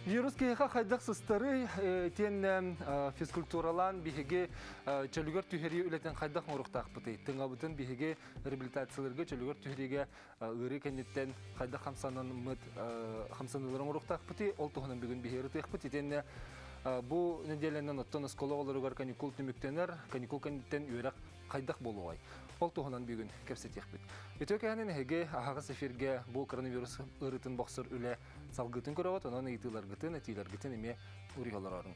Вирус киһиэхэ хайдах сыстарый, итиэннэ физкультуралаан биһиги чөлүгэр түһэрии үлэтин хайдах оҥоруохтаахпытый? Тыҥабытын биһиги реабилитацияларга чөлүгэр түһэриигэ ыарыы кэнниттэн хайдах хамсанаммыт хамсаныылары оҥоруохтаахпытый? Ол туһунан бүгүн биһиги ырытыахпыт. Итиэннэ бу нэдиэлэнэн оттон оскуола оҕолоругар каникул түмүктэнэр, каникул кэнниттэн үөрэх хайдах буолуоҕай? Ол туһунан бүгүн кэпсэтиэхпит. Үтүө кэһэнин эһиги аһаҕас эфиргэ бу коронавирус ыарыытын бохсор үлэ салгыытын көрөҕүт, онон ыйытыыларгытын, этиилэргитин эмиэ уруйалароруҥ.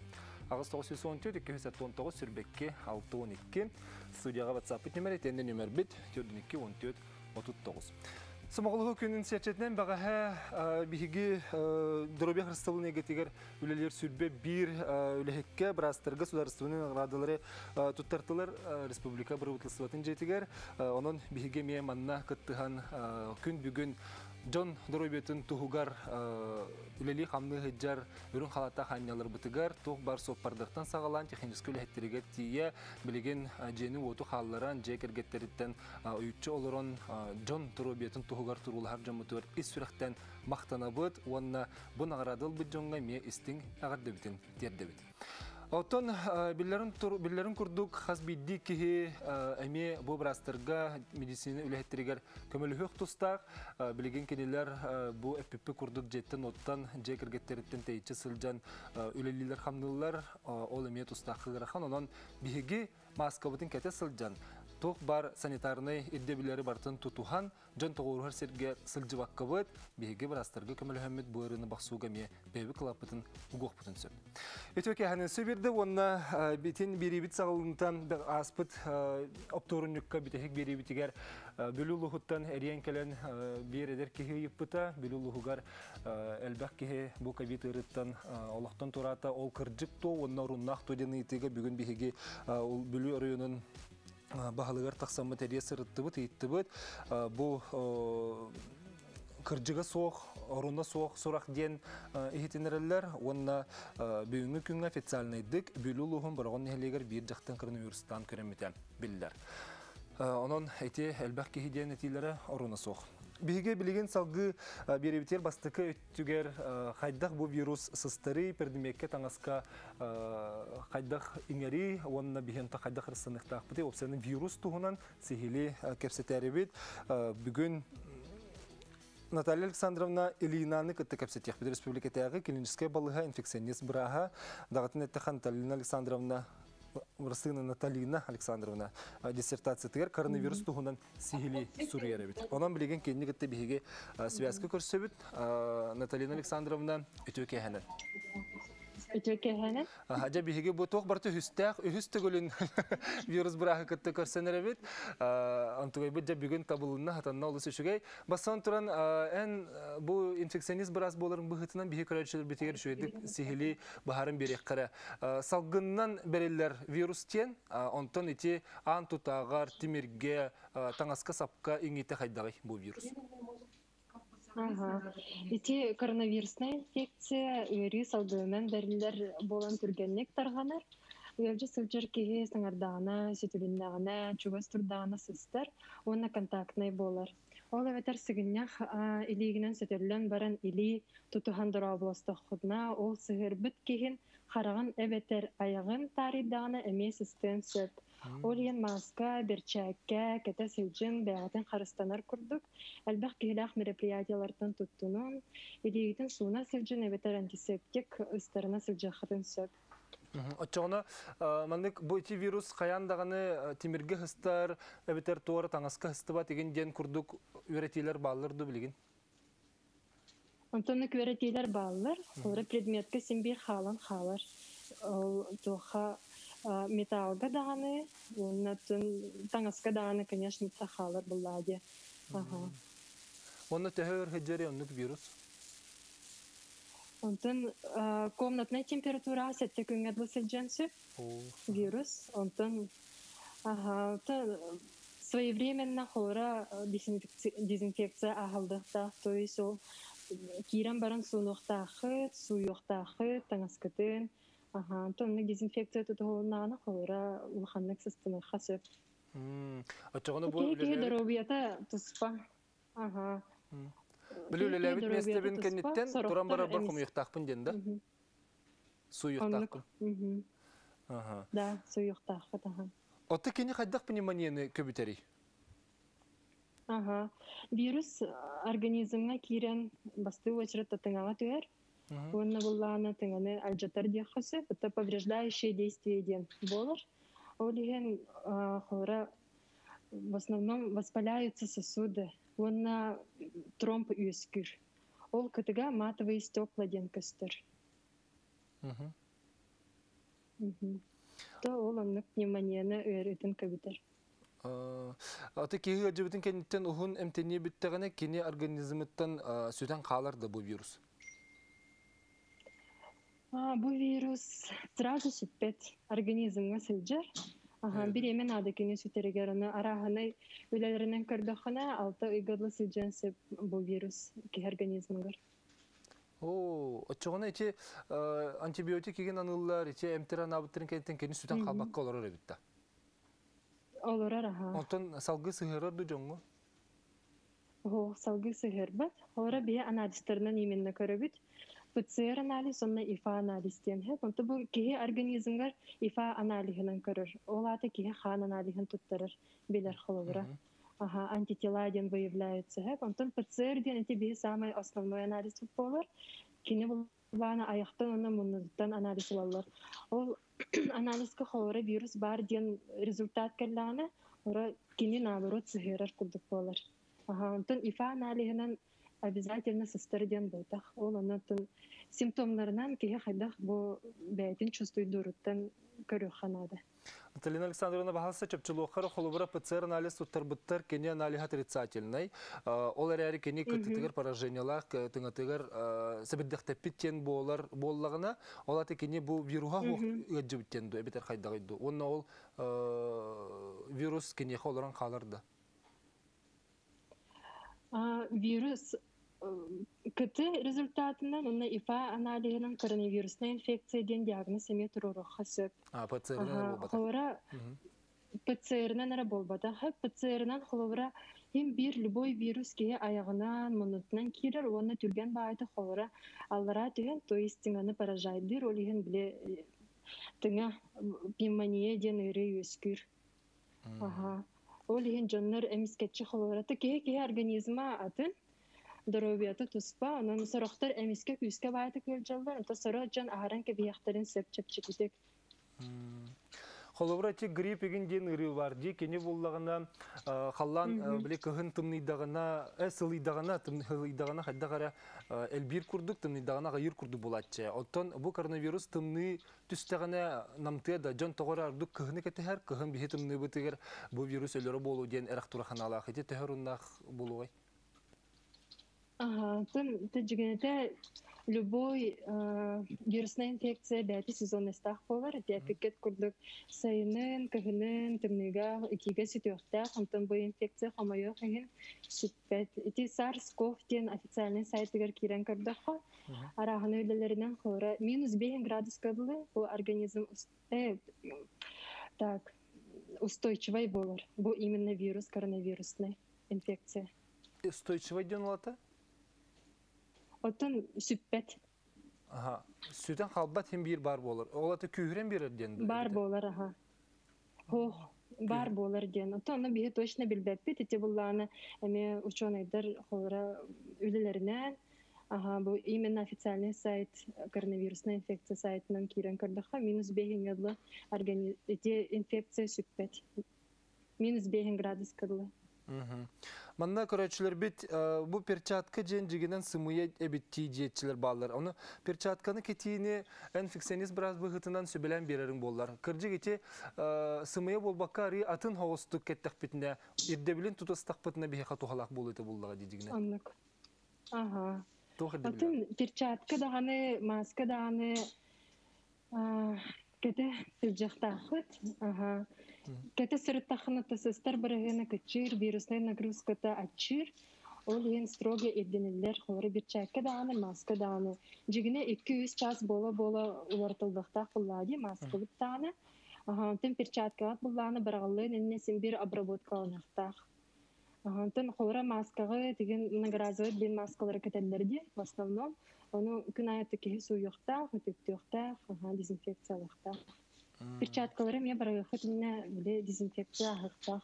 8 914 279 22 612 студияҕа WhatsApp нүмер итиэннэ нүмербит 42 14 39. Сомоҕолоһуу күнүн сиэрчэтинэн бэҕэһээ биһиги доруобуйа харыстабылын эйгэтигэр үлэлиир 21 үлэһиккэ быраастарга судаарыстыбаннай наҕараадалары туттартылар республика бырабыыталыстыбатын дьиэтигэр. Онон биһиги эмиэ манна кыттыһан күн бүгүн дьон доруобуйатын туһугар үлэлии-хамныы сылдьар үрүҥ халааттаах аанньаларбытыгар туох баар суоппардартан саҕалаан техническэй үлэһиттэригэр тиийэ билигин дьиэни-уоту хаалларан дьиэ кэргэттэриттэн уйуччу олорон дьон доруобуйатын туһугар туруулаһар дьоммутугар ис сүрэхтэн махтанабыт уонна бу наҕараада ылбыт дьоҥҥо эмиэ истиҥ эҕэрдэбитин тиэрдэбит. Оттон биллэрин курдук хас биирдии киһи эмиэ бу быраастарга медицина үлэһиттэригэр көмөлөһүөх тустаах. Билигин кинилэр бу эппиппит курдук дьиэттэн-уоттан, дьиэ кэргэттэриттэн тэйиччи сылдьан үлэлииллэр-хамныыллар. Ол эмиэ тустаах ыарахан. Онон биһиги мааскабытын кэтэ сылдьан, туох баар санитарнай ирдэбиллэри барытын тутуһан, дьон тоҕуоруһар сиргэ сылдьыбаккабыт, биһиги быраастарга көмөлөһөммүт бу ыарыыны бохсууга эмиэ бэйэбит кылааппытын угуохпутун сөп. Үтүө кэһэнин сөбүрдэ уонна битин биэриибит саҕалынтан ааспыт оптуорунньукка бүтэһик биэриибитигэр Бүлүү улууһуттан эриэн кэлэн биир эдэр киһи ыйыппыта. Бүлүү улууһугар элбэх киһи бу ковид ыарыыттан олохтон тураата. Ол кырдьык дуо уонна оруннаах дуо диэн ыйытыыга бүгүн биһиги Бүлүү оройуонун баһылыгар тахсаммыт эрийэ сырыттыбыт, ыйыттыбыт. Бу кырдьыга суох, оруна суох сурах диэн иһитиннэрэллэр уонна бүгүҥҥү күҥҥэ официальнайдык Бүлүү улууһун Бороҕон нэһилиэгэр биир дьахтан коронавирустаан көрөммүтэ биллэр. Онон ити элбэх киһи диэн этиилэрэ оруна суох. Биһиги билигин салгыы биэрэбитигэр бастакы өттүгэр хайдах бу вирус сыстарый, предмеккэ таҥаска хайдах иҥэрий уонна биһиэнтэ хайдах ырыстаныахтаахпытый, уопсайынан вирус туһунан сиһилии кэпсэтээрибит. Бүгүн Наталья Александровна Ильинаны кытта кэпсэтиэхпит республикатааҕы клиническэй балыыһа инфекционист бырааһа даҕатын эттэхэ Наталья Александровна Росына Наталина Александровна диссертациятыгар коронавирус туһунан сиһилии суруйар эбит. Онон билигин кинини кытта биһиги связка көрсөбүт. Наталина Александровна үтүө киэһэнэн. Үтүө киэһэнэн. Дьэ биһиги бу туох барыта үһүстээх үһүс төгүлүн вирус бырааһы кытта көрсөн эрэбит. Онтугайбыт дьэ бүгүн табылынна, хатанна олус үчүгэй. Бастан туран эн бу инфекционист быраас буоларын быһыытынан биһи көрөөччүлэрбитигэр үчүгэйдик сиһилии быһааран биэриэххэ эрэ. Салгынынан бэриллэр вирус диэн, онтон ити аан тутааҕар, тимиргэ, таҥаска-сапка иҥиитэ хайдаҕый бу вирус? Ага. Ити коронавирусная инфекция ыарыы салгынынан бэриллэр буолан түргэнник тарҕанар. Ыалдьа сылдьар киһи саҥардаҕына, сүтүрүннэҕинэ, чугас турдаҕына сыстар уонна контактнай буолар. Ол эбэтэр сыгынньах илиигинэн сөтөллөн баран илии тутуһан дорооболостоххутуна, ол сыһыарбыт киһин хараҕын эбэтэр айаҕын таарыйдаҕына эмиэ сыстыан сөп. Ол иһин мааска, бэрчээккэ кэтэ сылдьыҥ, бэйэҕитин харыстанар курдук, элбэх киһилээх мероприятиелартан туттунуҥ, илиигитин сууна сылдьын эбэтэр антисептик ыстарына сылдьыаххытын сөп. Оччоҕуна маннык бу ити вирус хайаан даҕаны тимиргэ сыстар эбэтэр туора таҥаска сыстыбат игин диэн курдук үөрэтиилэр бааллар дуу билигин? Онтон үөрэтиилэр бааллар. Олору предметкэ син биир хаалан хаалар. Ол туохха металлга даҕаны уонна таҥаска даҕаны, конечно, хаалар буллаа диэ. Аха. Онно төһө өр сылдьарый оннук вирус? Онтон комнатная температура 7 күҥҥэ дылы сылдьан сөп вирус. Онтон аха, своевременно холора дезинфекция аһалдыахтаах, то есть ол киирэн баран суунуохтааххыт, сууйуохтааххыт таҥаскытын. Аха, онтон оннук дезинфекция тутуһулуннаҕына холора улаханнык сыстыныахха сөп. Оччоҕуна бу Киһи киһи доруобуйата туспа. Аха. Били Киһи киһи үлэлээбит доруобуйата миэстэбин туспа, кэнниттэн туран сорохтор барарбар эмис. хомуйуохтаахпын диэн да? Мгм. Оннук. Сууйуохтаахпын. Мгм. Аха. Да, суйуохтааххыт аха. Отто кини хайдах пневмонияны көбүтэрий? Ага. Вирус организмҥа киирэн бастыы уочарат тыҥаҕа түһэр. Уонна буллаҕына тыҥаны алдьатар диэххэ сөп. Это повреждающее действие диэн буолар. Ол иһин хора в основном воспаляются сосуды уонна тромб үөскүүр. Ол кытыга матовые стекла диэн көстөр. То ол оннук пневмонияны ыарыытын көбүтэр. Аты киһи ыалдьыбытын кэнниттэн уһун эмтэнии бүттэҕинэ кини организмыттан сүтэн хаалар да бу вирус? Бу вирус сразу сүппэт, организмҥа сылдьар. Аха, бириэмэ наада кини сүтэригэр, аны арааһынай үлэлэринэн көрдөххүнэ, 6 ыйга дылы сылдьыан сөп бу вирус киһи организмыгар. Оо, оччоҕуна ити антибиотик игин аныыллар, ити эмтэр анаабыттарын кэнниттэн кини сүтэн хаалбакка олорор эбит да. Олорор аха. Онтон салгыы сыһыарар да дьоҥҥо? Оһох салгыы сыһыарбат. Олоро биһи анализтарынан именно көрөбүт. ПЦР анализ уонна ИФА анализ диэн һэп. Онто бу киһи организмгар ИФА аналиһынан көрөр. Ол аата киһи хаан аналиһын туттарар билэр холобура. Аха, антитела диэн выявляются һэп. Онтон ПЦР диэн ити биһи самый основной анализ буолар. Кини булаана аяқтан уонна муннуттан анализ ылаллар. Ол анализка холобура вирус бар диэн результат кэллэҕинэ, ора кини наоборот сыһыарар курдук буолар. Аха, онтон ИФА аналиһынан обязательно сыстар диэн буолтах. Ол онон симптомнарынан киһи хайдах бу бэйэтин чувствуйдууруттан көрүөххэ наада. Анталина Александровна баһалса чопчулуоххара холобура ПЦР анализ туттарбыттар кини аналиһа отрицательный. Ол эрээри кини кыттытыгар поражениялаах тыҥатыгар сэбирдэхтэппит диэн буолар буоллаҕына, ол аты кини бу вируһа ыалдьыбыт диэн ду эбэтэр хайдаҕый ду. Уонна ол вирус киниэхэ олорон хаалар да. Вирус КТ результатынан уонна ИФА аналиһынан коронавирусная инфекция диэн диагноз эмиэ туруоруохха сөп. А, ПЦР-нан Аха, буолбатах. холобура ПЦР-нан эрэ буолбатах. ПЦР-нан холобура иһин биир любой вирус киһи айаҕынан, муннутунан киирэр уонна түргэн баайыта холобура аллараа түһэн, то есть тыҥаны поражайдыыр, ол иһин били тыҥа пневмония диэн ыарыы үөскүүр. Аха. Ол иһин дьоннор эмискэччи холобура киһи-киһи организма атын, доруобуйата туспа, онон сорохтор эмискэ күүскэ баайытык ыалдьаллар, онтон сорох дьон аһаран кэбиһиэхтэрин сөп чэпчэкитик. Холобура, ити грипп игин диэн ыарыы бар дии. Кини буллаҕына халлаан били кыһын тымныйдаҕына, сылыйдаҕына, сылыйдаҕына хайдах эрэ элбиир курдук, тымныйдаҕына аҕыйыыр курдук булааччы. Оттон бу коронавирус тымныы түстэҕинэ намтыа да, дьон тоҕо эрэ ордук кыһыны кэтэһэр, кыһын биһи тымныыбытыгар бу вирус өлөрө буолуо диэн эрэх тураханаалаах. Ити төһө оруннаах буолуой? Ага, тын дьигинете любой вирусная инфекция бэйэтэ сезонностаах буолар. Ити эпикет курдук сайынын, кыһынын, тымныыга, итиигэ сүтүөхтээх, онтон бу инфекция хомойуох иһин сүппэт. Ити SARS-CoV диэн официальный сайтыгар киирэн көрдөххө, арааһына үлэлэринэн хора -5 градуска дылы бу организм так устойчивый буолар. Бу именно вирус, коронавирусная инфекция. Устойчивый диэн улата? Оттон сүппэт. Аха. Сүтэн халбат хим биир бар буолар. Ол аты күүһүрэн биэрэр диэн Бар эбитэ. буолар аха. Ох, бар буолар диэн. Оттон ону биһи точно билбэппит. Ити буллааны эми ученыйдар холора үлэлэринэн аха бу именно официальный сайт коронавирусная инфекция сайтынан киирэн көрдөххө -5 дылы ити инфекция сүппэт. -5 градуска дылы. Манна көрөөччүлэрбит бу перчатка диэн дьигинэн сымыйа эбиттии диэччилэр бааллар. Ону перчатканы кэтиини инфекционист быраас быһыытынан сүбэлээн биэрэрин буоллар. Кырдьык ити сымыйа буолбакка арыы атын хоҕустук кэттэхпитинэ, ирдэбилин тутустахпытына биһиэхэ туһалаах буолуо буллаҕа дии дьигинэн. Оннук. Ага. Туох Атын ирдэбиллээх? перчатка даҕаны, маска даҕаны кэтэ сылдьыахтаахпыт. Аха. Кэтэ сырыттаххына сыстар быраһыана кыччыыр, вируснай нагрузката аччыыр. Ол иһин строго ирдэниллэр. Холобура перчатка даҕаны, маска даҕаны. Дьигинэ 2-3 чаас буола-буола уларытыллыахтаах буоллаҕа дии маскабыт даҕаны. Аха, онтон перчаткаҕыт буллаҕына быраҕыллыан иннинэ син биир обработкаланыахтаах. Онтон холоро маскаҕы тигин многоразовый блин маскалары кэтэллэр дии в основном. Ону күн аайы киһи сууйуохтаах, үтүктүөхтээх, дезинфекциялыахтаах. Перчаткалары эмиэ барыаххыт иннэ били дезинфекция аһыахтаах.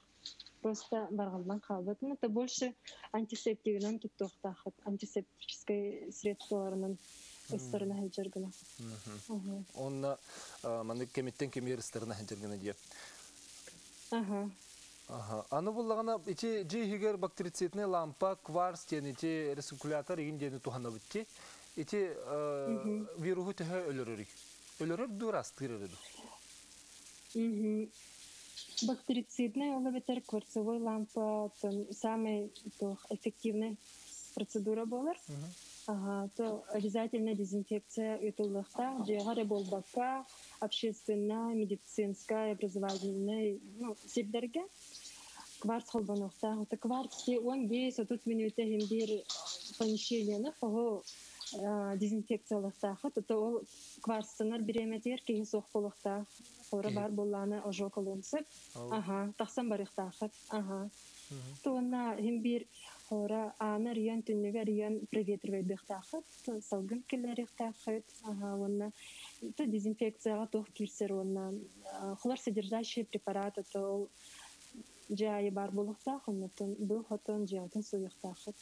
Просто барҕаллан хаалбат. Ну, это больше антисептигынан туттуохтааххыт. Антисептическай средстволарынан ыстарына сылдьар гына. Онно маннык кэмиттэн кэмигэр ыстарына сылдьар гына диye. Ага. Аха. Аны буллаҕына ити дьиэ иһигэр бактерицидный лампа, кварц диэн ити рециркулятор игин диэни туһанабыт ти. Ити вируһу төһө өлөрөрүй? Өлөрөр дуу, ырастыыр эрэ дуу? Бактерицидный ол эбэтэр кварцевой лампа самый эффективный процедура буолар. Ага, то обязательно дезинфекция ыытыллыахтаах. Дьиэҕэ эрэ буолбакка, общественная, медицинская, образовательная, ну, сирдэргэ кварц холбонуохтаах. Это кварц 15-30 мүнүүтэ иһин биир помещениены хоһу дезинфекциялыахтааххыт. Это ол кварцтанар бириэмэтигэр киһи суох буолуохтаах. Хора баар буоллаҕына ожог ылыан сөп. Аха, тахсан барыахтааххыт. Аха. Туонна иһин биир хора ааны арыйан, түннүгү арыйан проветривайдыахтааххыт, салгын киллэриэхтээххит. Аха, уонна то дезинфекцияҕа туох киирсэр уонна хлор содержащий препарат это ол дьиэ аайы баар буолуохтаах, оннуттан быыл хотон дьиэҕитин сууйуохтааххыт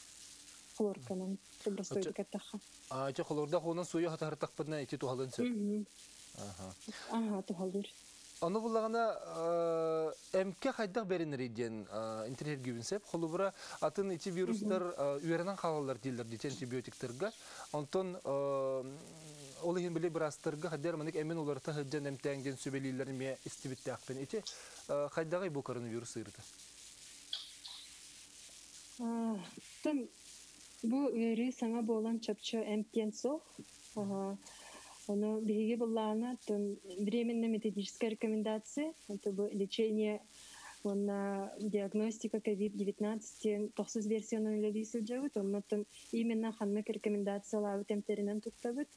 хлорканан простойдук эттэххэ. А, ити хлордаах уунан сууйа хатаһыртахпытына ити туһалын сөп. Аха. Аха, туһалыыр. Ону буллаҕына эмкэ хайдах бэринэрий диэн интэриэһиргиибин сөп. Холобура, атын ити вирустар үөрэнэн хаалаллар дииллэр дии антибиотиктарга. Онтон ол иһин били быраастарга хайдах маннык эмин уларыта сылдьан эмтээн диэн сүбэлииллэрин эмиэ истибиттээхпин. Ити хайдаҕый бу коронавирус ыарыыта? Тон бу ыарыы саҥа буолан чопчу эмтиэн суох. Ону биһиги былаана временно методическая рекомендация, это лечение уонна диагностика COVID-19 диэн тохсус версиянан үлэлии сылдьабыт. Оннуттан именно ханнык рекомендациялаабыт эмтэринэн туттабыт.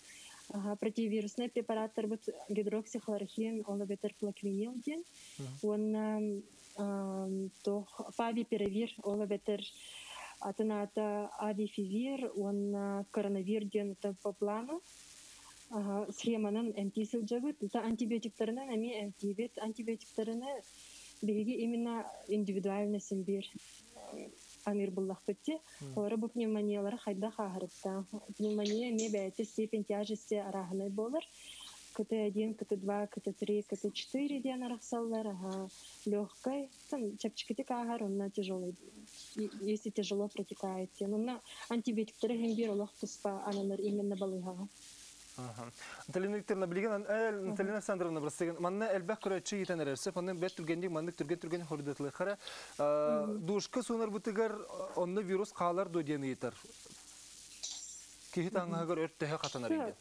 Противовирусный препараттарбыт гидроксихлорохин, ол эбэтэр плаквенил диэн. Уонна фавипиравир, ол эбэтэр атын аата авифивир уонна коронавир диэн по плану схеманан эмтии сылдьабыт. Это антибиотиктарынан эмиэ эмтиибит. Антибиотиктарына биһиги именно индивидуально симбир аныыр буллахпыт ти. Олора бу пневмониялара хайдах ааһарыттан. Пневмония эмиэ бэйэтэ степень тяжести арааһынай буолар. КТ1, КТ2, КТ3, КТ4 диэн арахсаллар. Ага, легкой, там чэпчэкитик ааһар, онно тяжелый, если тяжело протекает. Онно антибиотиктары иһин биир олох туспа ананар именно балыыһаҕа. Анталина Викторовна, билигин Анталина Александровна, бырастыгын, манна элбэх көрөөччү ыйытан эрэр. Сөп, онон бэрт түргэнник маннык түргэн-түргэн хоруйдатылыаххара. Душка суунарбытыгар онно вирус хаалар дуо диэн ыйытар. Киһи таҥаһыгар өр төһө хатанар диэн.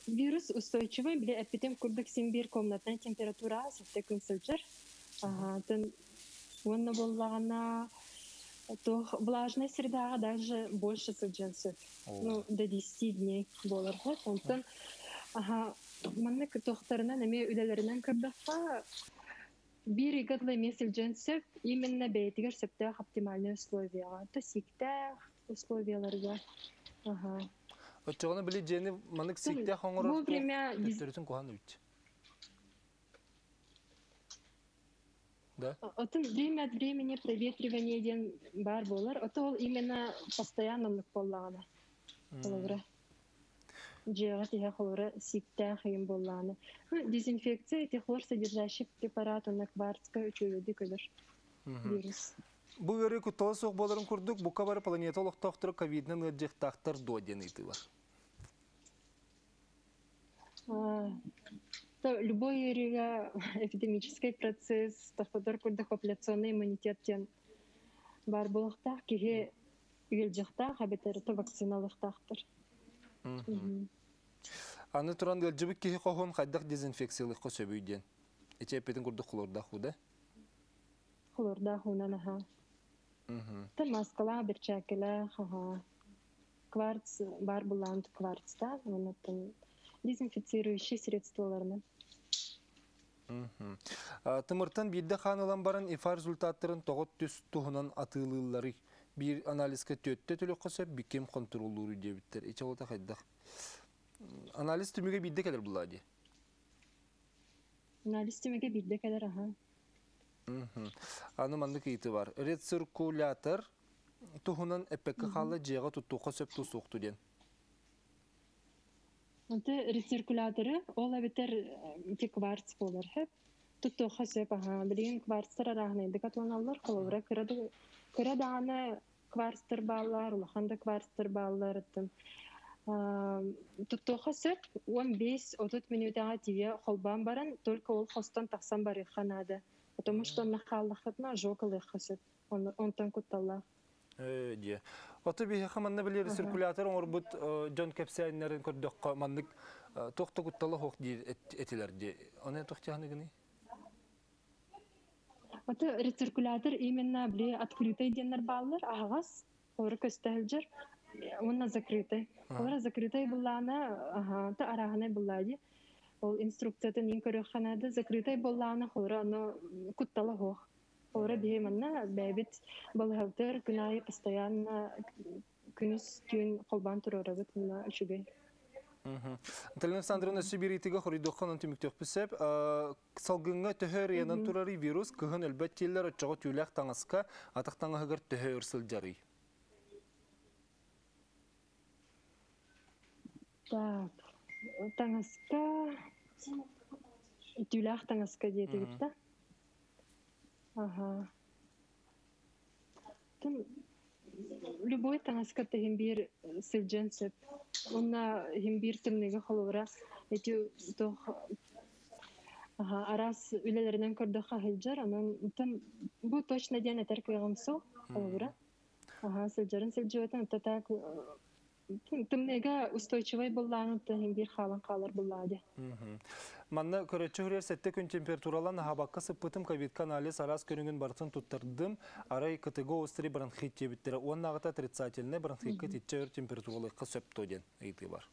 Вирус устойчивый, били эппитим курдук син биир комнатная температура сэттэ күн сылдьар. Уонна буоллаҕына туох влажная средаҕа даже больше сылдьан сөп. Ну, до 10 дней буолар. Онтон аха маннык туохтарынан эмиэ үлэлэринэн көрдөххө биир ыйга дылы эмиэ сылдьан сөп. Именно бэйэтигэр сөптөөх оптимальный условияҕа. То сииктээх условияларга. Аха. Оччоҕуна били дьиэни маннык сииктээх оҥорор Вовремя төттөрүтүн куһаҕан эбит. Да? Отон время от времени проветривание диэн баар буолар. Ото ол именно постоянно оннук буоллаҕына. Холобура. Дьиэҕэ тиһэ холобура сииктээх ыйым буоллаҕына. Дезинфекция ити хлор содержащий препарат уонна кварцка үчүгэйдик өлөр вирус. Бу ыарыы куттала суох буоларын курдук, бука бары планета олохтоохторо ковидынан ыалдьыахтаахтар дуо диэн ыйытыы бар. То любой ыарыыга эпидемический процесс, тохтотор курдук популяционный иммунитет диэн баар буолуохтаах. Киһи ыалдьыахтаах эбэтэр то вакциналыахтаахтар. Аны туран ыалдьыбыт киһи хоһун хайдах дезинфекциялыахха сөбүй диэн. Ити эппитин курдук хлордаах уу да? Хлордаах уунан аһаа. Та маскалаах, бэрчээккэлээх, аһаа. Кварц бар булаан кварцта, оннуттан дезинфицирующий средстволарынан. Тымыртан биирдэ хаан ылан баран ИФА результаттарын тоҕо түс туһунан атыылыылларый? Биир анализка түөттэ төлөххө сөп, бикким хонтуруоллууру диэбиттэр. Ичэ олото хайдах? Анализ түмүгэ биирдэ кэлэр булаа дии. Анализ түмүгэ биирдэ кэлэр, аха. Аны маннык ыйытыы бар. Рециркулятор туһунан эппекке хаалла дьиэҕэ туттуохха сөп тусуохту диэн. Онто рециркуляторы ол эбэтэр ити кварц буолар сөп. Туттуохха сөп аха. Билигин кварцтар арааһынайдык атыланаллар. Холобура кыра да кыра даҕаны кварцтар бааллар, улахан да кварцтар бааллар. Оттон туттуохха сөп. 15-30 мүнүүтэҕэ тиийэ холбоон баран, только ол хостон тахсан барыахха наада. Потому что онно хааллаххытына ожог ылыахха сөп. Онтон кутталлаах. Дии. Ото биһиэхэ манна билэр циркулятор оҥорбут дьон кэпсээннэрин көрдөххө маннык туох да куттала суох диир этилэр дии. Оны туох тиһаныгыный? Ото рециркулятор именно били открытый диэннэр бааллар, аһаҕас, олору көстө сылдьар уонна закрытый. Олора закрытый буллаана, аха, та арааһынай буллаа дии. Ол инструкциятын иин көрүөххэ наада. Закрытый буоллаана холоро ону куттала суох. Холоро биһи манна бэйэбит балыһалтыр күн аайы постоянно күнүс түүн холбоон туруорабыт мына үчүгэй. Анталина Александровна Сибириитигэ хоруйдуохха онон түмүктүөхпүт сөп. Салгыҥҥа төһө ырыянан турарый вирус кыһын өлбөт дииллэр оччоҕо түүлээх таҥаска атах таҥаһыгар төһө өр сылдьарый? Так, таҥаска түүлээх таҥаска диэтигит да? Аха. Тым любой таҥаска иһин биир сылдьан сөп. Уонна иһин биир тымныыга холобура эти туох араас үлэлэринэн көрдөххө сылдьар. Онон бу точно диэн этэр кыаҕым суох холобура. Аха, сылдьарын сылдьыбытын, это так тымныыга устойчивай буллааны иһин биир хаалан хаалар буллаа дии. Манна көрөччү хүрэр сэтте күн температуралан аһабакка сыппытым ковидка анализ араас көрүҥүн барытын туттардым. Арай КТГ острый бронхит диэбиттэрэ. Уоннааҕыта отрицательный бронхикка итиччэ өр температуралыахха сөп дуо диэн ыйытыы бар.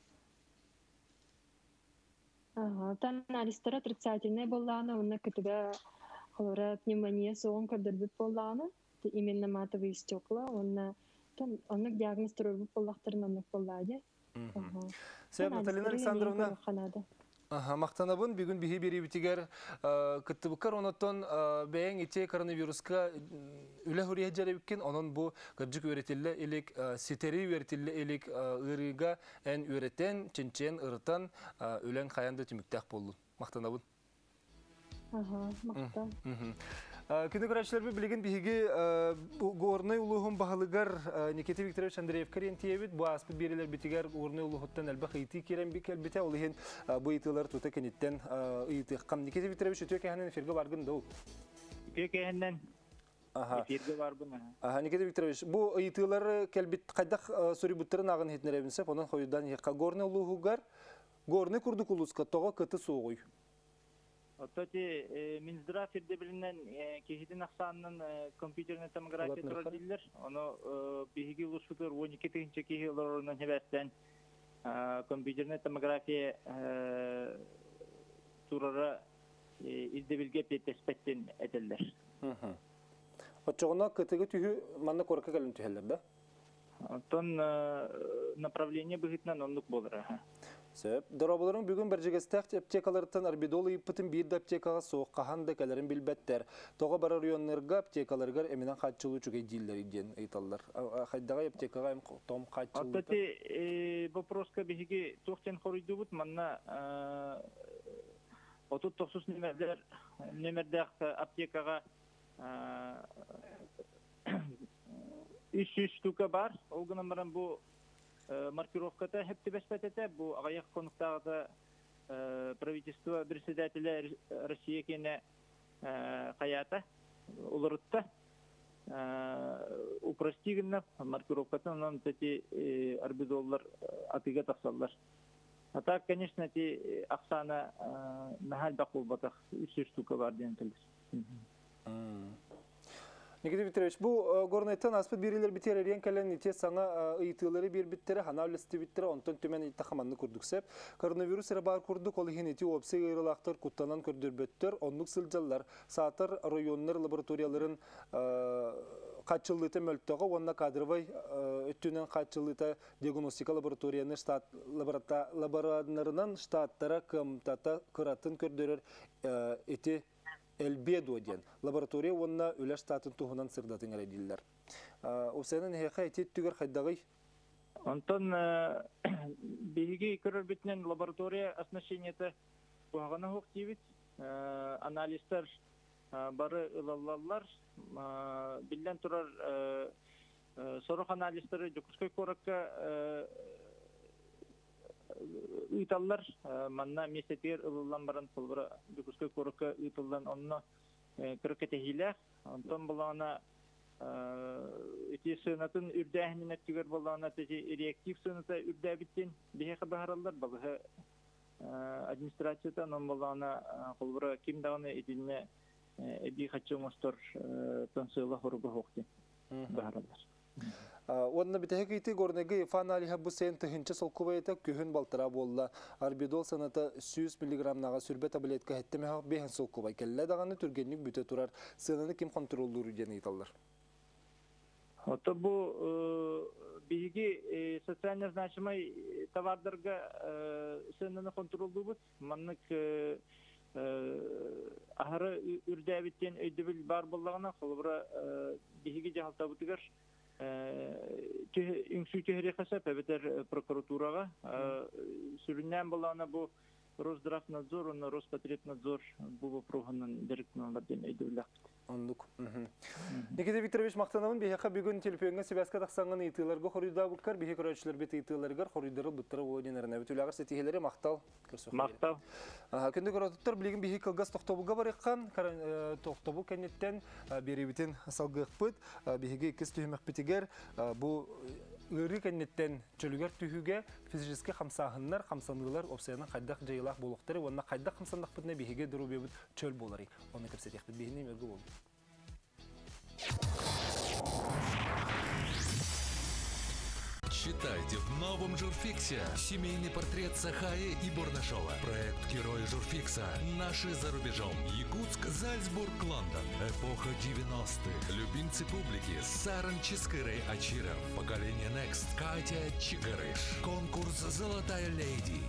Ага, тан анализтара отрицательный боллааны, уонна КТГ холора пневмония суоҕун көрдөрбүт буоллаҕына, именно матовые стекла, уонна оннук диагноз туруорбут буоллахтарын оннук буоллаа дии. Сөп, Наталья Александровна. Аха, махтанабын бүгүн биһи биэрибитигэр кыттыбыккар онотон бэйэҥ ити коронавируска үлэ хуриһа дьэребиккин онон бу кырдьык үөрэтиллэ илик ситэри үөрэтиллэ илик ыарыыга эн үөрэтэн, чинчийэн, ырытан үлэҥ хайан да түмүктээх буоллун. Махтанабын. Махтал. Күнү көрөөччүлэрбит билигин биһиги Горнай улууһун баһылыгар Никита Викторович Андреевка тиийэбит. Бу ааспыт биэрилэрбитигэр Горнай улууһуттан элбэх ыйытыы киирэн кэлбитэ. Ол иһин бу ыйытыылар тута киниттэн ыйытыаххам. Никита Викторович, үтүө кэһэнэн эфиргэ баргын доо. Үтүө кэһэнэн эфиргэ барбын. Аха, Никита Викторович, бу ыйытыылар кэлбит хайдах суруйбуттарын ааҕын иһитинэрэбин сөп. Онон хойудан иһиэххэ Горнай улууһугар Горнай курдук улууска тоҕо кыты суоҕуй? Оттон ити Минздрав ирдэбилинэн киһитин ахсаанынан компьютернай томография турар дииллэр. Ону биһиги улууспутугар 12 тыһыынча киһи олорорунан сибээстээн компьютернай томография турара ирдэбилгэ эппиэттэспэттин этэллэр. Оччоҕуна кытыгы түһү манна куоракка кэлэн түһэллэр да? Оттон направление быһыытынан оннук буолар. Сөп. Дорооболорун бүгүн Бэрдьигэстээх аптекаларыттан арбидол ыйыппытын биир да аптекаҕа суох хаһан да кэлэрин билбэттэр. Тоҕо барар районнарга аптекаларыгар эминэн хааччылыы үчүгэй дииллэр диэн ыйыталлар. Хайдаҕай аптекаҕа эм том хааччылыыта? Аттати вопроска биһиги туох диэн хоруйдуубут манна 39 нөмердер нөмердээх аптекаҕа 300 штука бар. Ол гынан баран бу маркировката хеп түбэспэт этэ. Бу аҕыйах хонуктааҕыта правительство председателя Россия киэнэ хайаата уларытта. Упрости гынна маркировкатын онон эти арбидоллар атыыга тахсаллар. А так, конечно, эти ахсаана наһаа элбэх буолбатах. 300 штука бар диэн кэлэр. Никита Викторович, бу Горнайтан ааспыт биэриилэр битиэр эрийэн кэлэн ити саҥа ыйытыылары биэрбиттэрэ, санаа үллэстибиттэрэ, онтон түмэн ыйыттахха маннык курдук сөп. Коронавирус эрэ баар курдук, ол иһин ити уопсай ыарыылаахтар куттанан көрдөрбөттөр, оннук сылдьаллар. Саатар районнар лабораторияларын хааччыллыыта мөлтөҕө уонна кадровай өттүнэн хааччыллыыта диагностика лабораторияны штат лабораннарынан штаттара кыамтата кыратын көрдөрөр ити элбиэ дуо диэн лаборатория уонна үлэ штатын туһунан сырдатыҥ эрэ дииллэр. Уопсайынан эһиэхэ ити өттүгэр хайдаҕый? Онтон биһиги көрөрбүтүнэн лаборатория оснащениета куһаҕана суох диибит. Анализтар бары ылаллаллар. Биллэн турар, сорох анализтары Дьокуускай куоракка ыыталлар. Манна миэстэтигэр ылыллан баран, холобура, Дьокуускай куоракка ыытыллан, онно кыра кэтэһиилээх. Онтон булаҕына ити сыанатын үрдээһинин өттүгэр буоллаҕына, ити реактив сыаната үрдээбиттин биһиэхэ баһараллар балыһа администрацията, онон буоллаҕына, холобура, ким даҕаны итиннэ эбии хаччы оҥостор тон сыала хоруга суох диэн баһараллар. Уонна бүтэһик ыйытыы Горнайга ИФА аналиһа бу сайын тыһыынча солкуобай этэ, күһүн балтараа буолла. Арбидол сыаната 100 миллиграммнаҕа 20 таблетка 75 солкуобай. Кэллэ даҕаны түргэнник бүтэ турар. Сыананы ким хонтуруоллуур диэн ыйыталлар. Ото бу биһиги социально значимай товардарга сыананы хонтуруоллуубут. Маннык аһары үрдээбиттен өйдөбүл бар буоллаҕына, холобура, биһиги дьаһалтабытыгар үҥсүү түһэриэххэ сөп эбэтэр прокуратураҕа. Сүрүннээн буоллаҕына бу Росздравнадзор уонна Роспотребнадзор бу вопроһунан дьарыктаналлар диэн өйдөбүллээхпит. Оннук. Никита Викторович, махтанабын биһиэхэ бүгүн телефоҥҥа сибээскэ тахсаҥҥын ыйытыыларга хоруйдаабыккар, биһи көрөөччүлэрбит ыйытыыларыгар хоруйдары ылбыттара буолуо диэн эрэнэбит. Үлэҕэр ситиһиилэри, махтал. Махтал. Күндү көрөөччүлэр, билигин биһи кылгас тохтобулга барыахха, тохтобул кэнниттэн биэриибитин салгыахпыт. Биһиги иккис түһүмэхпитигэр бу ыарыы кэнниттэн чөлүгэр түһүүгэ физическэй хамсааһыннар, хамсаныылар уопсайынан хайдах дьайыылаах буолуохтарый уонна хайдах хамсаннахпытына биһиги доруобуйабыт чөл буоларый. Оны кэпсэтиэхпит, биһини өргө болду. Читайте в новом Журфиксе. Семейный портрет Сахаи и Бурнашова. Проект Герои Журфикса. Наши за рубежом. Якутск, Зальцбург, Лондон. Эпоха 90-х. Любимцы публики. Саран Чискырей Ачиров. Поколение Next. Катя Чигарыш. Конкурс «Золотая леди».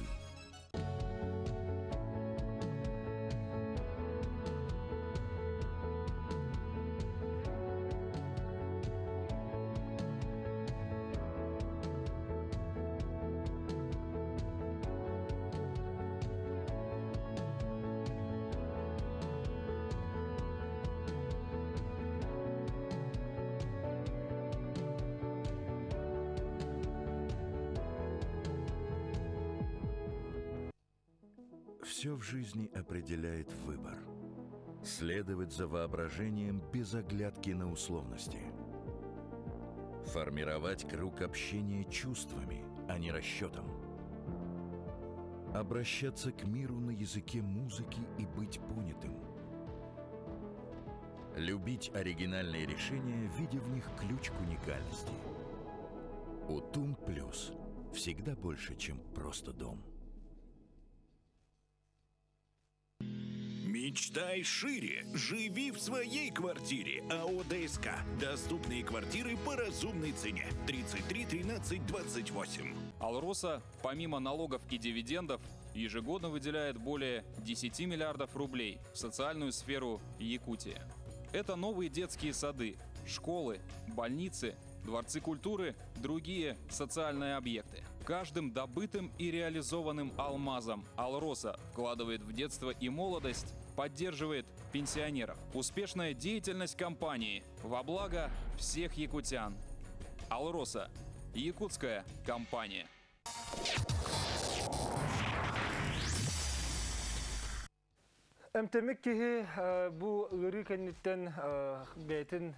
Все в жизни определяет выбор. Следовать за воображением без оглядки на условности. Формировать круг общения чувствами, а не расчетом. Обращаться к миру на языке музыки и быть понятым. Любить оригинальные решения, видя в них ключ к уникальности. Утум Плюс. Всегда больше, чем просто дом. Мечтай шире. Живи в своей квартире. АО ДСК. Доступные квартиры по разумной цене. 33 13 28. Алроса, помимо налогов и дивидендов, ежегодно выделяет более 10 миллиардов рублей в социальную сферу Якутии. Это новые детские сады, школы, больницы, дворцы культуры, другие социальные объекты. Каждым добытым и реализованным алмазом Алроса вкладывает в детство и молодость, поддерживает пенсионеров. Успешная деятельность компании во благо всех якутян. Алроса. Якутская компания. Эмтэммит киһи бу ыарыы кэнниттэн бэйэтин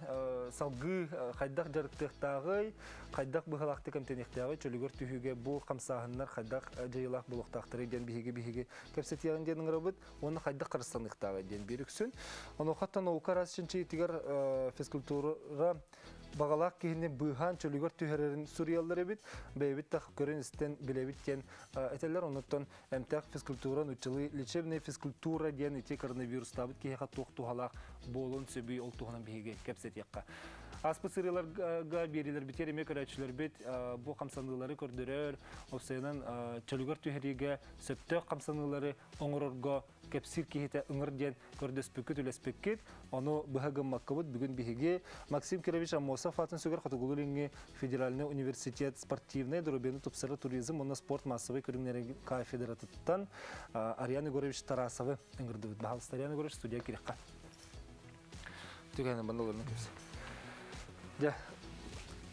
салгыы хайдах дьарыктыахтааҕый, хайдах быһалаахтык эмтэниэхтээҕий, чөлүгэр түһүүгэ бу хамсааһыннар хайдах дьайыылаах буолуохтаахтарый диэн биһиги кэпсэтиэҕин диэн ыҥырабыт уонна хайдах харыстаныахтааҕый диэн биир үксүн. Онуоха наука араас чинчийиитигэр физкультура Баҕалаах киһини быыһаан чөлүгэр түһэрэрин суруйаллар эбит. Бэйэбит да көрөн-истэн билэбит диэн этэллэр. Оннуттан эмтээх физкультура, нууччалыы лечебная физкультура диэн ити коронавирустаабыт киһиэхэ туох туһалаах буолуон сөбүй, ол туһунан биһиги кэпсэтиэххэ. Ааспыт сырыыларга биэриилэрбитигэр эмиэ көрөөччүлэрбит бу хамсаныылары көрдөрөр, уопсайынан чөлүгэр түһэриигэ сөптөөх хамсаныылары оҥорорго кэпсиир киһитэ ыҥыр диэн көрдөспүккүт, үлэспиккит. Ону быһа гыммаккыбыт. Бүгүн биһиги Максим Кирович Аммосов аатын сүгэр Хотугулуу-Илиҥҥи федеральнай университет спортивнай доруобуйаны тупсарар туризм уонна спорт маассабай көрүҥнэрин кафедратыттан Ариан Егорович Тарасовы ыҥырдыбыт. Баһалыста Ариан Егорович студия кириэххэ. Түгэнэ манна олорно кэпсэ. Дьэ,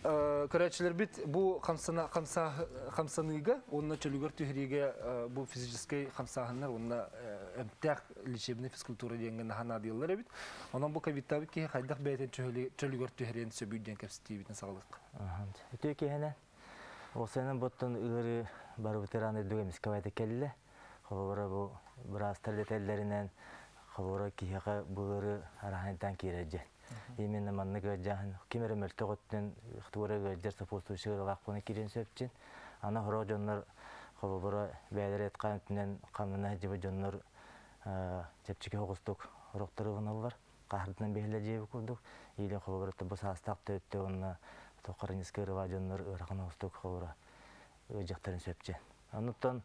көрөөччүлэрбит бу хамсаныыга уонна чөлүгэр түһэриигэ бу физическэй хамсааһыннар уонна эмтээх лечебный физкультура диэҥҥэ наһаа наадыйаллар эбит. Онон бу ковидтаабыт киһи хайдах бэйэтин чөлүгэр түһэриэн сөбүй диэн кэпсэтиибитин саҕалыахха. Үтүө киһинэ Осенен боттон ыарыы барыбытыраан үрдүк эмискэ байды кэллэ. Холобура бу быраастар дэтэллэринэн холобура киһиэхэ бу ыарыы араһайдан киирэр дьэн. Именно маннык ыалдьааһын ким эрэ мөлтөх өттүнэн туора ыалдьар сопутствующий ыарыылаах буолан киириэн сөпчин. Аны сорох дьоннор холобура бэйэлэрэ эт-хаан өттүнэн хамнана сылдьыбыт дьоннор чэпчэки соҕустук сорохтор ылыналлар. Хаһырдынан биһэллэр дьиэбит курдук. Или холобура бу саастаах төрүттэ уонна хроническай ыарыылаах дьоннор ыарахан оҕустук холобура ыалдьыахтарын сөпчү. Оннуттан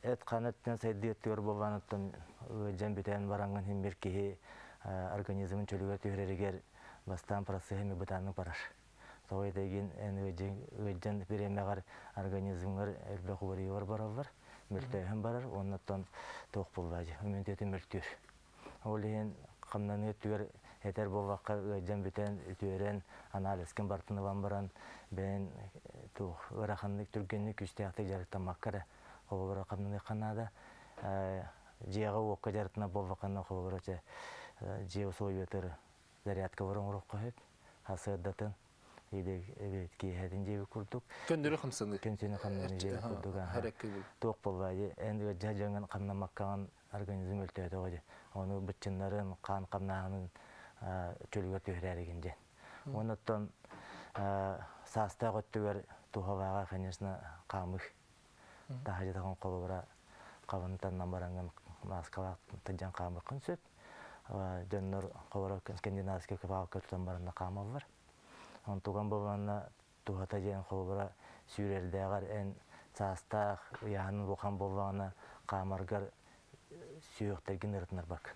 эт-хаан өттүнэн сайдыы өттүгэр буолланыттан ыалдьан бүтэн бараҥҥын иһин бир киһи организмын чөлүгэр түһэрэригэр бастаан процеһа эмиэ бытааннык барар. Тоҕо этэгин эн ыалдьан бириэмэҕэр организмҥар элбэх уларыйыылар бараллар, мөлтөөһүн барар, уоннаттан туох буоллаа дии, иммунитетин мөлтүүр. Ол иһин хамнаныы өттүгэр этэр буоллахха ыалдьан бүтэн, үтүөрэн, анализкын барытын ылан баран, бэйэн туох ыараханнык, түргэнник, күүстээхтик дьарыктаммакка эрэ холобура хамнаныахха наада. Дьиэҕэ-уокка дьарыктанар буоллаххына холобура чэ дьиэ условиятыгар зарядкалары оҥоруохха сөп. Сарсыардатын или киэһэтин диэбит курдук. Көннөрү хамсаныы. Көннөрү хамсаныы диэбит курдук. Туох буолла эн ыалдьа дьаҥын хамнаммаккаҕын организм өлтөөтөҕө дии. Ону быччыннарын, хаан хамнааһынын чөлүгэр түһэрээригин диэн. Оннуттан саастаах өттүгэр туһалааҕа, конечно, хаамыы. Таһырдьа таҕын холобура хабын таннан бараҥҥын мааскалаах тылдьан хаамыаххын сөп. Дьоннор холобура скандинавскай кыбаалка тутан баранна хаамаллар. Онтуган буоллаҕына туһата диэн холобура сүүрэрдээҕэр эн саастаах ыйааһын улахан буоллаҕына хаамаргар сүһүөхтэргин ырытынарбаккын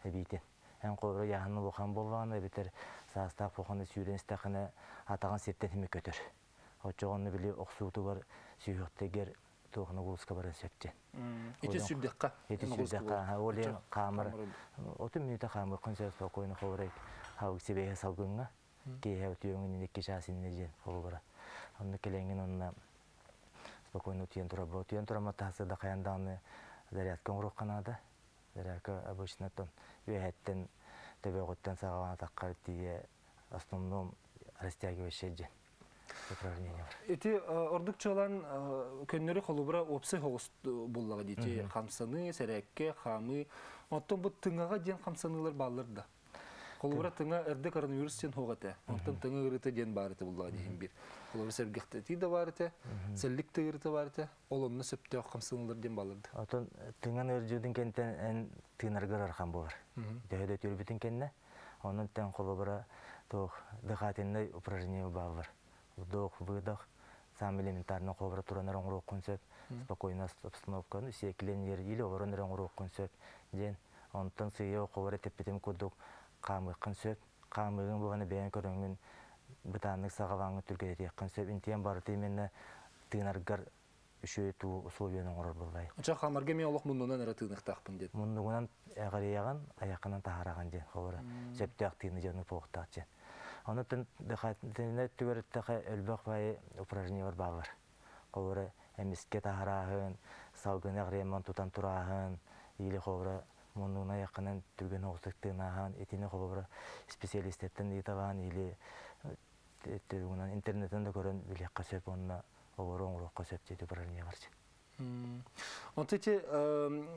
эбиитин. Эн холобура ыйааһын улахан буоллаҕына эбэтэр саастаах буолхана сүүрэн истэххинэ атаҕын сиртэн симэ көтөр. Оччоҕо били охсуутугар сүһүөхтэргэр туох нагрузка баран сөп диэн. Ити сүүрдэххэ. Ити сүүрдэххэ. Ол иһин хаамар 30 мүнүүтэ хаамыаххын сөп спокойно холобура хабык сибээһэ салгыҥҥа киэһэ утуйуоҥ икки чаас иннэ диэн холобура. Онно кэлэҥҥин онно спокойно утуйан турар. Утуйан турама тахса хайан даҕаны зарядка оҥоруохха наада. Зарядка обычно тон үөһэттэн төбөҕүттэн саҕалаан атаххар тиийэ основном растягивающая диэн упражнение бар. Ити ордук чуолаан көннөрү холобура уопсай соҕус буллаҕа дии хамсаныы, сэрээккэ, хаамыы. Оттон бу тыҥаҕа диэн хамсаныылар бааллар да. Холобура тыҥа эрдэ коронавирус диэн суох этэ. Онтон тыҥа ыарыыта диэн баар этэ буллаҕа диһин биир. Холобура сэргэхтэтии да баар этэ, сэллик да ыарыыта баар этэ. Ол онно сөптөөх хамсаныылар диэн бааллар да. Отон тыҥан ыалдьыытын кэнтэн эн тыынаргар архан буолар. Төһө да үтүөрбүтүн кэннэ Онон тэн холобура туох дыхательнай упражнение бааллар. Вдох, выдох, сам элементарно холобура туранар оҥоруоххун сөп, спокойно обстановканы сиэкилэн или олорон эрэ оҥоруоххун сөп диэн. Онтон сыыйа холобура тэппитим курдук хаамыаххын сөп. Хаамыыгын буолан бэйэҥ көрөҥҥүн бытааннык саҕалааҥҥын түргэтэтиэххин сөп. Интиэн барыта именно тыынаргар үчүгэй туу условияны оҥорор буоллай. Очо хамарга эмиэ олох муннунан эрэ тыыныахтаахпын диэн. Муннугунан эҕэрийэҕин, айаххынан таһаараҕын диэн холобура сөптөөх тыыны дьону буолуохтаах диэн. Ону дыхательнай өттүгэр эттэхэ элбэх баайы упражнениелар бааллар. Холобура эмискэ таһарааһын, салгыны эҕириэммэн тутан турааһын, Или хобра муннуна якынан түргөн оҕустук тыынааһан итини хобра специалисттен ыытабаан или түгүнэн интернеттен да көрөн билиэххэ сөп онно олору оҥоруохха сөп диэти упражнение барчы. Онто ити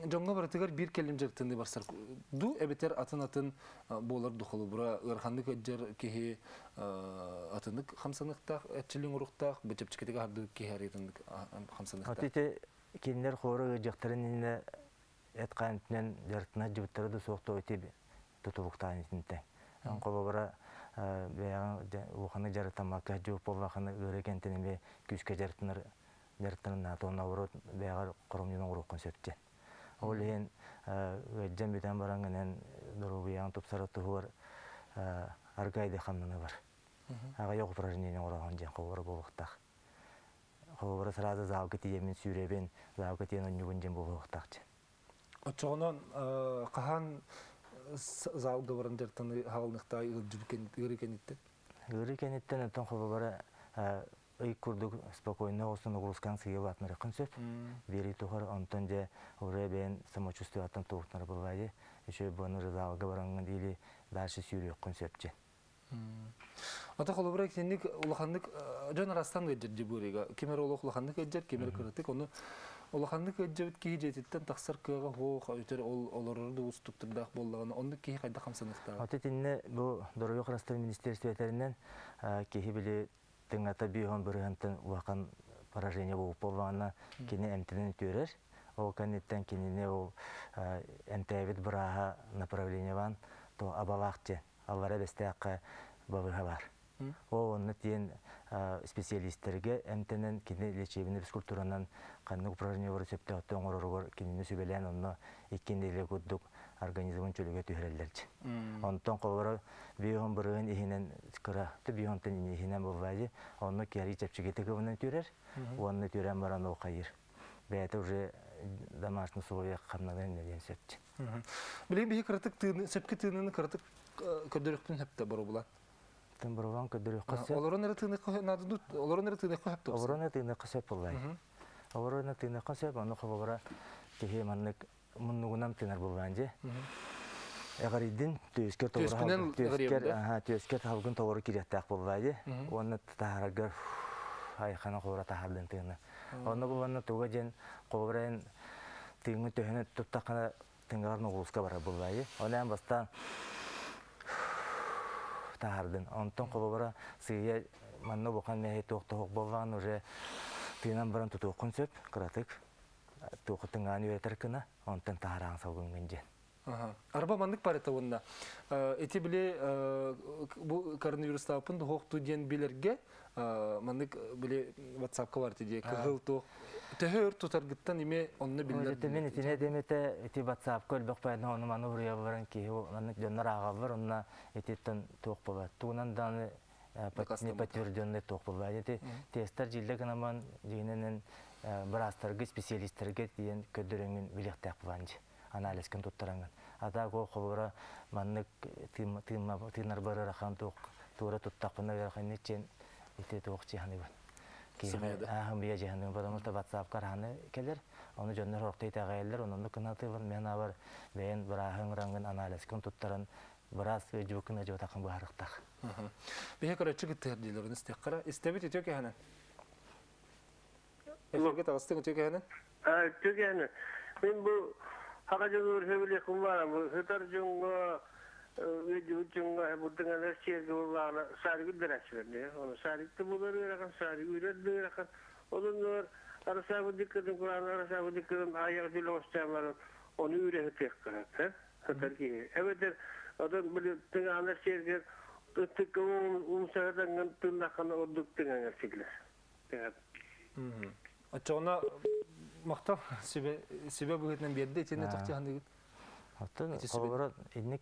дьоҥҥо барытыгар биир кэлим дьарыктаныы барсар ду эбэтэр атын-атын буолар ду холобура ыараханнык ыалдьар киһи атыннык хамсаныахтаах эрчиллиҥ уруктаах бу чэпчэкитик аһардыбыт киһи арыйтыннык хамсаныахтаах. Ити кинилэр хоору ыалдьыахтарын иннинэ эт хаан дьарыктана дьыбыттара да суох то ити тутулуктаан итинтэ. Холобура бэйэҕин улаханнык дьарыктаммакка дьыбыт буоллахына ыарыы кэнтэн эмиэ күүскэ дьарыктанар дьарыктанар наата наоборот бэйэҕэр хоромньуну оҥоруоххун сөп диэн. Ол иһин ыалдьан бүтэн баран гынан доруобуйаҕын тупсара туһугар аргайды хамнаны бар. Аҕыйах упражнение оҥороҕун диэн холобура буолуохтаах. Холобура сразу залга тиийэммин сүүрэбин, залга тиийэн онньубун диэн буолуохтаах диэн. Оччоҕунан хаһан залга баран дьарыктаныы хаалыныахтаах ыарыы кэнниттэн? Ыарыы кэнниттэн оттон холобура ый курдук спокойно оҕустун нагрузкаң сыыйа улаатынарыаххын сөп. Биэрии тухары онтон дьэ урэ бэйэн самочувствиеттан туохтанар буоллаа үчүгэй буону залга бараҥҥын или дальше сүүрүөххүн сөп дьэ. Ата холобура итинник улаханнык дьон арастан ыалдьар дьыбыырыга ким эрэ олох улаханнык ыалдьар, ким эрэ кыратык ону улаханнык ыалдьыбыт киһи дьиэтиттэн тахсар кыаҕа суох, өтөр ол олорор да уустуктардаах буоллаҕына оннук киһи хайдах хамсаныахтааҕый? Ата итиннэ бу Доруобуйа харыстабыл министиэристибэтэринэн киһи били тыҥата биэһон бырыһыантан улахан поражение буолбут буоллаҕына кини эмтэнэн үтүөрэр. Ол кэнниттэн кинини ол эмтээбит бырааһа направлениебан то абалаах диэн аллара Бэстээххэ балыыһа баар. Ол онно тиэн специалистэргэ эмтэнэн кини лечебный физкультуранан ханнык упражнениялары сөптөөхтүк оҥороругар кинини сүбэлээн онно икки нэдиэлэ курдук организмын чөлүгэр түһэрэллэр. Онтон холобура биоһун бырыһын иһинэн кыра биоһунтан иһинэн буоллаайы онно киһи чэпчэкитик ылынан түөрэр уонна түөрэн баран ол хайыр. Бэйэтэ уже домашний условиях хамнанан диэн сөп. Билигин биһи кыратык тыыны, сөпкө тыыныны кыратык көрдөрүөхпүн сөптө боробулан. Тын боробулан көрдөрүөххэ сөп. Олорон эрэ тыыныхха наада олорон эрэ тыыныхха сөп. Олорон эрэ тыыныхха сөп буоллай. Олорон эрэ тыыныхха сөп, ону холобура киһи маннык муннугунан тыынар буоллаан дьэ. Эҕэрийдин түөскэр толору түөскэр аха түөскэр салгын толору кириэхтээх буоллаа дьэ. Уонна таһаараргар айхана холобура таһаардын тыыны. Онно буланна туга диэн холобура тыыҥҥын төһөнү туттаххына тыҥаҕар ноҕуруска барар буоллаайы. Онон бастаан таһаардын. Онтон холобура сыыйа манна улахан мэһэй туох тоһох буоллаҕын уже тыынан баран тутуоххун сөп кыратык. Туоху тыҥаан үөрэтэр гына онтон таһараан салгыҥҥын диэн. Арба маннык барыта уонна ити били бу коронавирустааппын духуохту диэн билэргэ маннык били WhatsApp-ка бар дии кыһыл туох төһө өр тутаргыттан име онно биллэр. Мен итине демете ити WhatsApp-ка өлбөх байна ону маны уруйалларын киһи маннык дьоннор ааҕаллар онно ититтэн туох буолар. Тугунан дааны не подтвержденный туох буолар. Ити тесттер дьииллэ гынаман дьиинэнэн быраастарга специалистерге диэн көрдөрөҥүн билиэхтээх булан анализкын туттараҥын. Ата го холобура маннык тыынар барырахан туох туора туттахпына ыарахан иччен ити туох чиһаныбын. Киһи бия жиһаныбын, потому что WhatsApp караханы келер, оны дьоннор хорохтой итэҕэйэллэр, ононну кынатыбын мен абар бэйэн бырааһын рангын анализкын туттаран быраас жубуккун жубатакын быһарыктах. Биһи көрөччү кыттыһар диилэрин истиэххара. Истэбит үтүө кэһэнэн. Эфирге таҕыстыҥ үтүө кэһэнэн. Үтүө кэһэнэн. Мин бу хака дьонугар сөбүлүөхпүн баара. Бу сытар дьоҥҥо ыалдьыбыт дьоҥҥо бурдуҥалар сиэргэ буоллаҕына саарык үрдэрээччилэр дии. Ону саарык да буолар ыарахан, саарык үрэр да ыарахан. Ол оннугар арасаабы диккытын курааны арасаабы диккытын аайах дьүлэ оҕустаан баран ону үрэ сытыахха сөп. Сытар киһи. Эбэтэр отон били тыҥаанар сиэргэр ытыкка умсаһытаҥҥын тыыннаххына ордук тыҥаҥар силлэр. Оччоҕуна махтал сүбэ сүбэ быһыытынан биэрдэ итиннэ тохтиһаныгыт. Оттон холобура инник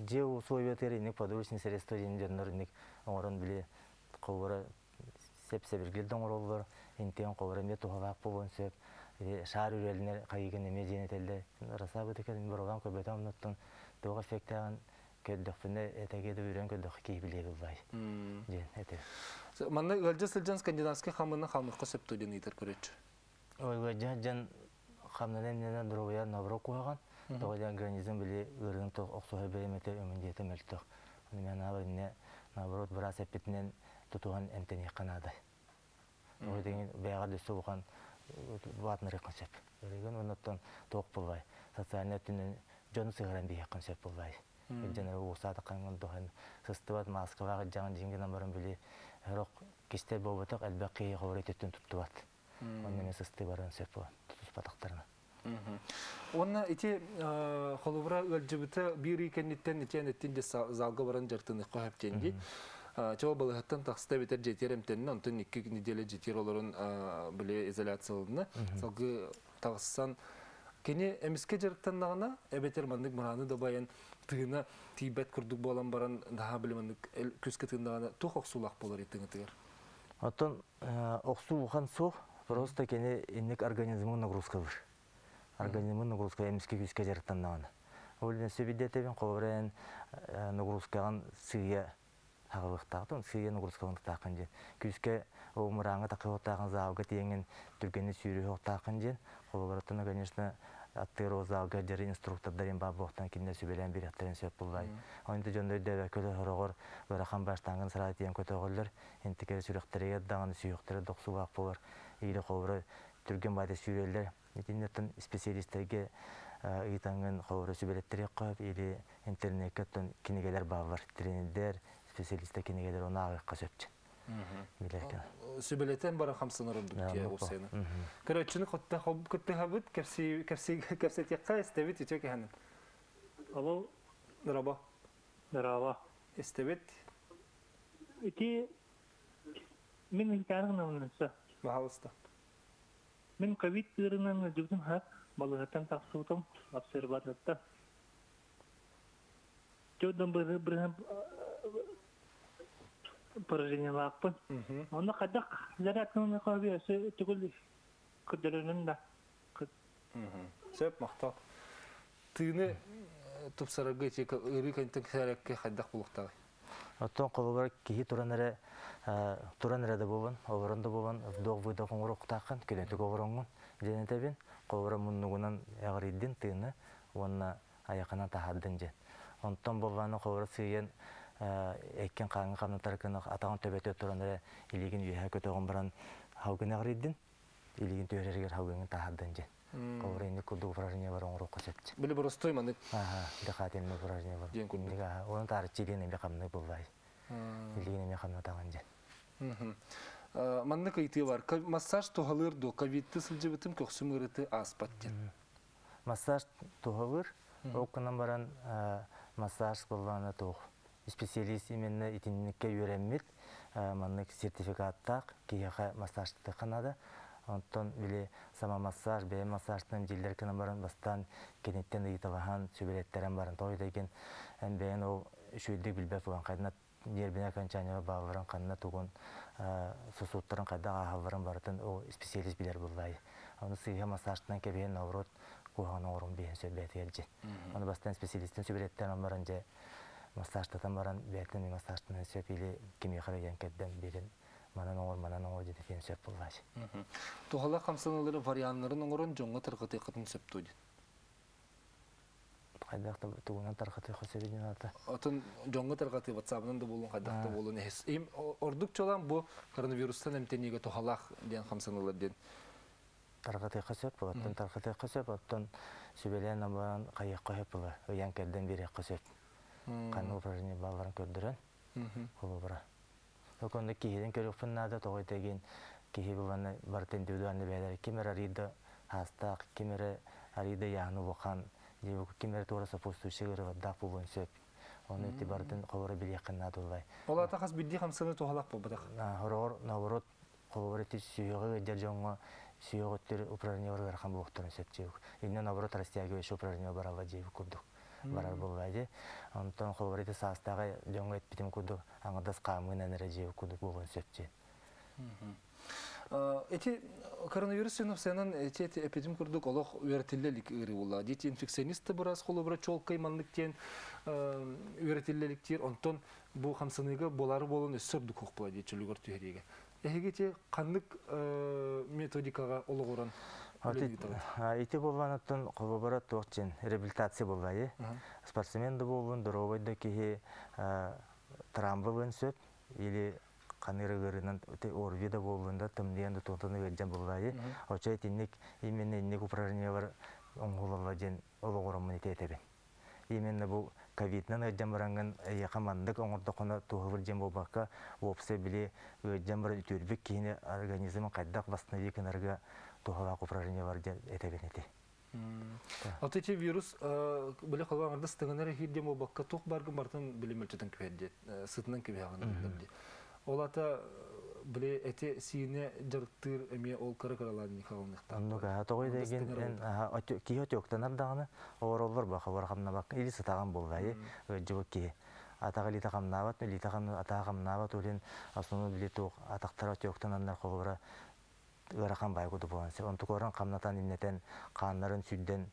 дьиэ условиятыгар инник подручный средство диэн дьоннор инник оҥорон били холобура сеп-сэбиргил да оҥороллор интиэн холобура эмиэ туһалаах буолуон сөп шаар үрэлинэр хайыгын эмиэ диэн этэллэр расаабыты кэлин боролаан көрбөтөм оннуттан туох эффектээҕин көрдөхпүнэ этэгэ да үрэн көрдөххө киһи билиэ булбай диэн этэ. Манна ыалдьа сылдьан скандинавскай хамына хамыхха сөп диэн ыытар көрөччү. Ой, ыалдьа сылдьан Хамнанан эмнэнэн доруобуйа наоборот куһаҕан. Тоҕо диэн организм били ыарыын охсуһар бириэмэтэ иммунитета мөлтөх. Ону мен аабар инне наоборот быраас эппитинэн тутуһан эмтэниэххэ наада. Ол деген бэйэҕэ дөссө улахан баатынарыаххын сөп. Ырыгын оннуттан туох буолбай. Социальнай өттүнэн дьону сыһыран биһиэххин сөп буолбай. Дьон уусаатаххын туһан сыстыбат маскалаах дьаҥ дьиҥ гынан баран били сорох кистэл буолбатах элбэх киһи хоборой төттүн туттубат. Онно эмиэ сыстыы барыан сөп буолан тутуспатахтарына. Уонна ити холобура ыалдьыбыта биир ый кэнниттэн итиэн эттин де залга баран дьарыктаныахха сөп диэн дии. Чоо балыһаттан тахста эбэтэр дьиэтигэр эмтэннэ, онтон икки неделя дьиэтигэр олорон били изоляцияланна. Салгыы тахсан кини эмискэ дьарыктаннаҕына эбэтэр маннык мырааны дабайан тыына тиийбэт курдук буолан баран наһаа били маннык күскэ тыыннаҕына туох охсуулаах буолар тыҥытыгар? Оттон охсуу улахан суох, просто кини инник организмын нагрузкалыыр. Организмын нагрузка эмискэ күүскэ дьарыктаннаҕына. Ол иһин сөбүдэтэбин холобура нагрузкаҕын сыыйа хаҕылыахтаахтын, сыыйа нагрузкаланыахтааххын диэн. Күүскэ ол мырааҥҥа тахыахтааххын, залга тиийэҥҥин түргэнник сүүрүөхтааххын диэн. Холобураттан, конечно, аттыыр ол залга дьары инструктордарын баар буолуохтан кинилэр сүбэлээн биэриэхтэрин сөп буллай. Онто дьон өйдөөбөккө сороҕор ыарахан баштаангын сараа тиийэн көтөҕөллөр. Интикэри сүрэхтэригэр даҕаны сүһүөхтэрэ дохсулаах буолар. Или холобура түргэн баайда сүүрэллэр. Итиннэ специалистэргэ ыйытаҥҥын холобура сүбэлэттэриэххэ сөп или интернеккэ оттон кинигэлэр бааллар. Тренердэр, специалистар кинигэлэр оны ааҕыахха сөп. Билэркен. Сүбэлэтэн бара хамсанар ордук тиэ усена. Көрөөччүнү хотта кыттыһабыт, кэпси кэпси кэпсэтиэххэ истэбит үтүө кэһэнин. Алло. Дорообо. Дорообо. Истэбит. Ити мин ыйытаарым өссө. Баһалыста. Мин ковид ыарынан ыалдьыбытым ха балыыһаттан тахсыбытым обсерваториттан. Дьон бырыһан поражениелаахпын. Онно хайдах зарядканы хоби өссө түгүл көрдөрөнүм да. Сөп, махтал. Тыыны тупсарарга ити ыарыы кэнниттэн кэсээрэккэ хайдах булуохтааҕый? Оттон холобура киһи туран эрэ туран эрэ да буолан, олорон да буолан вдох-выдох оҥоруохтааххын, көнөтүк олороҥҥун диэн этэбин. Холобура муннугунан эҕирийдин тыыны уонна айахынан таһаардын диэн. Онтон буоллаҕына холобура сыыйан эккин хааҥҥын хамнатар гына атаҕын төбөтө туран эрэ илиигин үөһэ көтөҕөн баран халгын эҕирийдин, илиигин түһэрэригэр халгыҥҥын таһаардын диэн. Холобура инник курдук упражнениелар оҥоруохха сөп. Били боростуой маннык. Аха, дыхательный упражнениелар. Диэн курдук. Онон таарыччы илиин эмиэ хамныы буоллай. Илиин эмиэ хамнатаҕын диэн. Маннык ыйытыы бар. Массаж туһалыыр дуо? Ковидты сылдьыбытым көхсүм ыарыты ааспат диэн. Массаж туһалыыр. Ол гынан баран массаж буоллаҕына туох специалист именно итинниккэ үөрэммит маннык сертификаттаах киһиэхэ массажтыахха наада. Онтон били самомассаж, бэйэ массажтан дьиэлэр гынан баран бастаан киниттэн ыйыталаһан, сүбэлэттэрэн баран тоҕо диэн эн бэйэн ол үчүгэйдик билбэт буолан хайдах нервнэй окончание баалларын ханна тугун сосудтарын хайдах ааһалларын барытын ол специалист билэр буоллаай. Ону сыыһа массажтан кэбиһэн наоборот куһаҕан оҥорун биһэн сөп бэйэтигэр дьин. Ону бастаан специалистин сүбэлэттэн баран дьэ массажтатан баран бэйэтин массажтан сөп или кимиэхэ эрэ кэрдэн биэрэн манан оҥор манан оҥор диэн сөп буоллаачы. Туһалаах хамсаныылары варианнарын оҥорон дьоҥҥо тарҕатыаххытын сөп дуо диэн. Хайдах да тугунан тарҕатыахха сөбүй диэн аата. Отон дьоҥҥо тарҕатыы ватсабынан да буолун хайдах да буолун эһис. Ордук чолаан бу коронавирустан эмтэниигэ туһалаах диэн хамсаныылар диэн. Тарҕатыахха сөп, оттон тарҕатыахха сөп, оттон сүбэлээн абаран хайыахха сөп буолар, ыйан кэрдэн биэриэххэ сөп. Ханнык упражнение баалларын көрдөрөн, холобура. Оконно киһиден көрүөхпүн наада, тоҕо этэгин киһи буланы барыта индивидуальный бэйэлэр ким эрэ арыйда хаастаах, ким эрэ арыйда яһын улахан, ким эрэ туора сопутствующий ырыгырдаах буолуон сөп. Оны ити барытын холобура билиэххин наада улай. Ол ата хас биирдии хамсаны туһалаах буолбатах. Хороҕор, наоборот, холобура ити сүһүөҕү ыалдьар дьоҥҥо сүһүөх өттүр упражнение ыарахан буолуохтарын сөп диэбик. Иннэ наоборот растягивающий упражнение баралла диэбит курдук барар буолла дии. Онтон холобура ити саастааҕы дьоҥҥо эппитим курдук аҥардас хаамыынан эрэ дьиэбит курдук буолуон сөп диэн. Эти коронавирус инфекциянан эти эпидем курдук олох үөрэтиллэ илик ыарыы буолла. Дети инфекционист быраас холобура чуолкай маннык диэн үөрэтиллэ илик диир. Онтон бу хамсаныыга буолары буолан өссө ордук хуох буола дии чөлүгэр түһэриигэ. Эһиги ити ханнык методикаҕа олоҕуран? Ити болланыттан холобура туох дьин реабилитация боллайы. Спортсмен да боллун, здоровый да киһи травма сөп или каныр ыгырынан ОРВИ да боллун да тымныйан да туонтан ыгырдьан боллайы. Оча итинник именно инник упражнение бар оңгулалла ден ологоромун итетебин. Именно бу ковиднан ыгырдьан баранган яка мандык оңордоконо туһубур ден болбакка опсе били ыгырдьан бар үтүрбүк киһини организмын кайдак восстановить кынарга тухалаах упражнение бар ден этебин ити. Алты эти вирус биле холбаңырда стыгынар хирдем болбакка тух баргын бартын биле мөлчөтөн күһэрди, сытынан күһэҕин ди. Ол ата биле эти сиине жарыктыр эме ол кыры кыралан Михайловныхта. Оннук тоҕой деген киһи отёктанар даҕаны оороллор баха бархамна бак или сытаган боллайы ыджыбык киһи. Атаға лита хамнаабат, лита атаға хамнаабат улин основной биле туох атактара отёктананнар холбара ыарахан бай куду болан. Онтукоран хамнатан иннетен хааннарын сүдден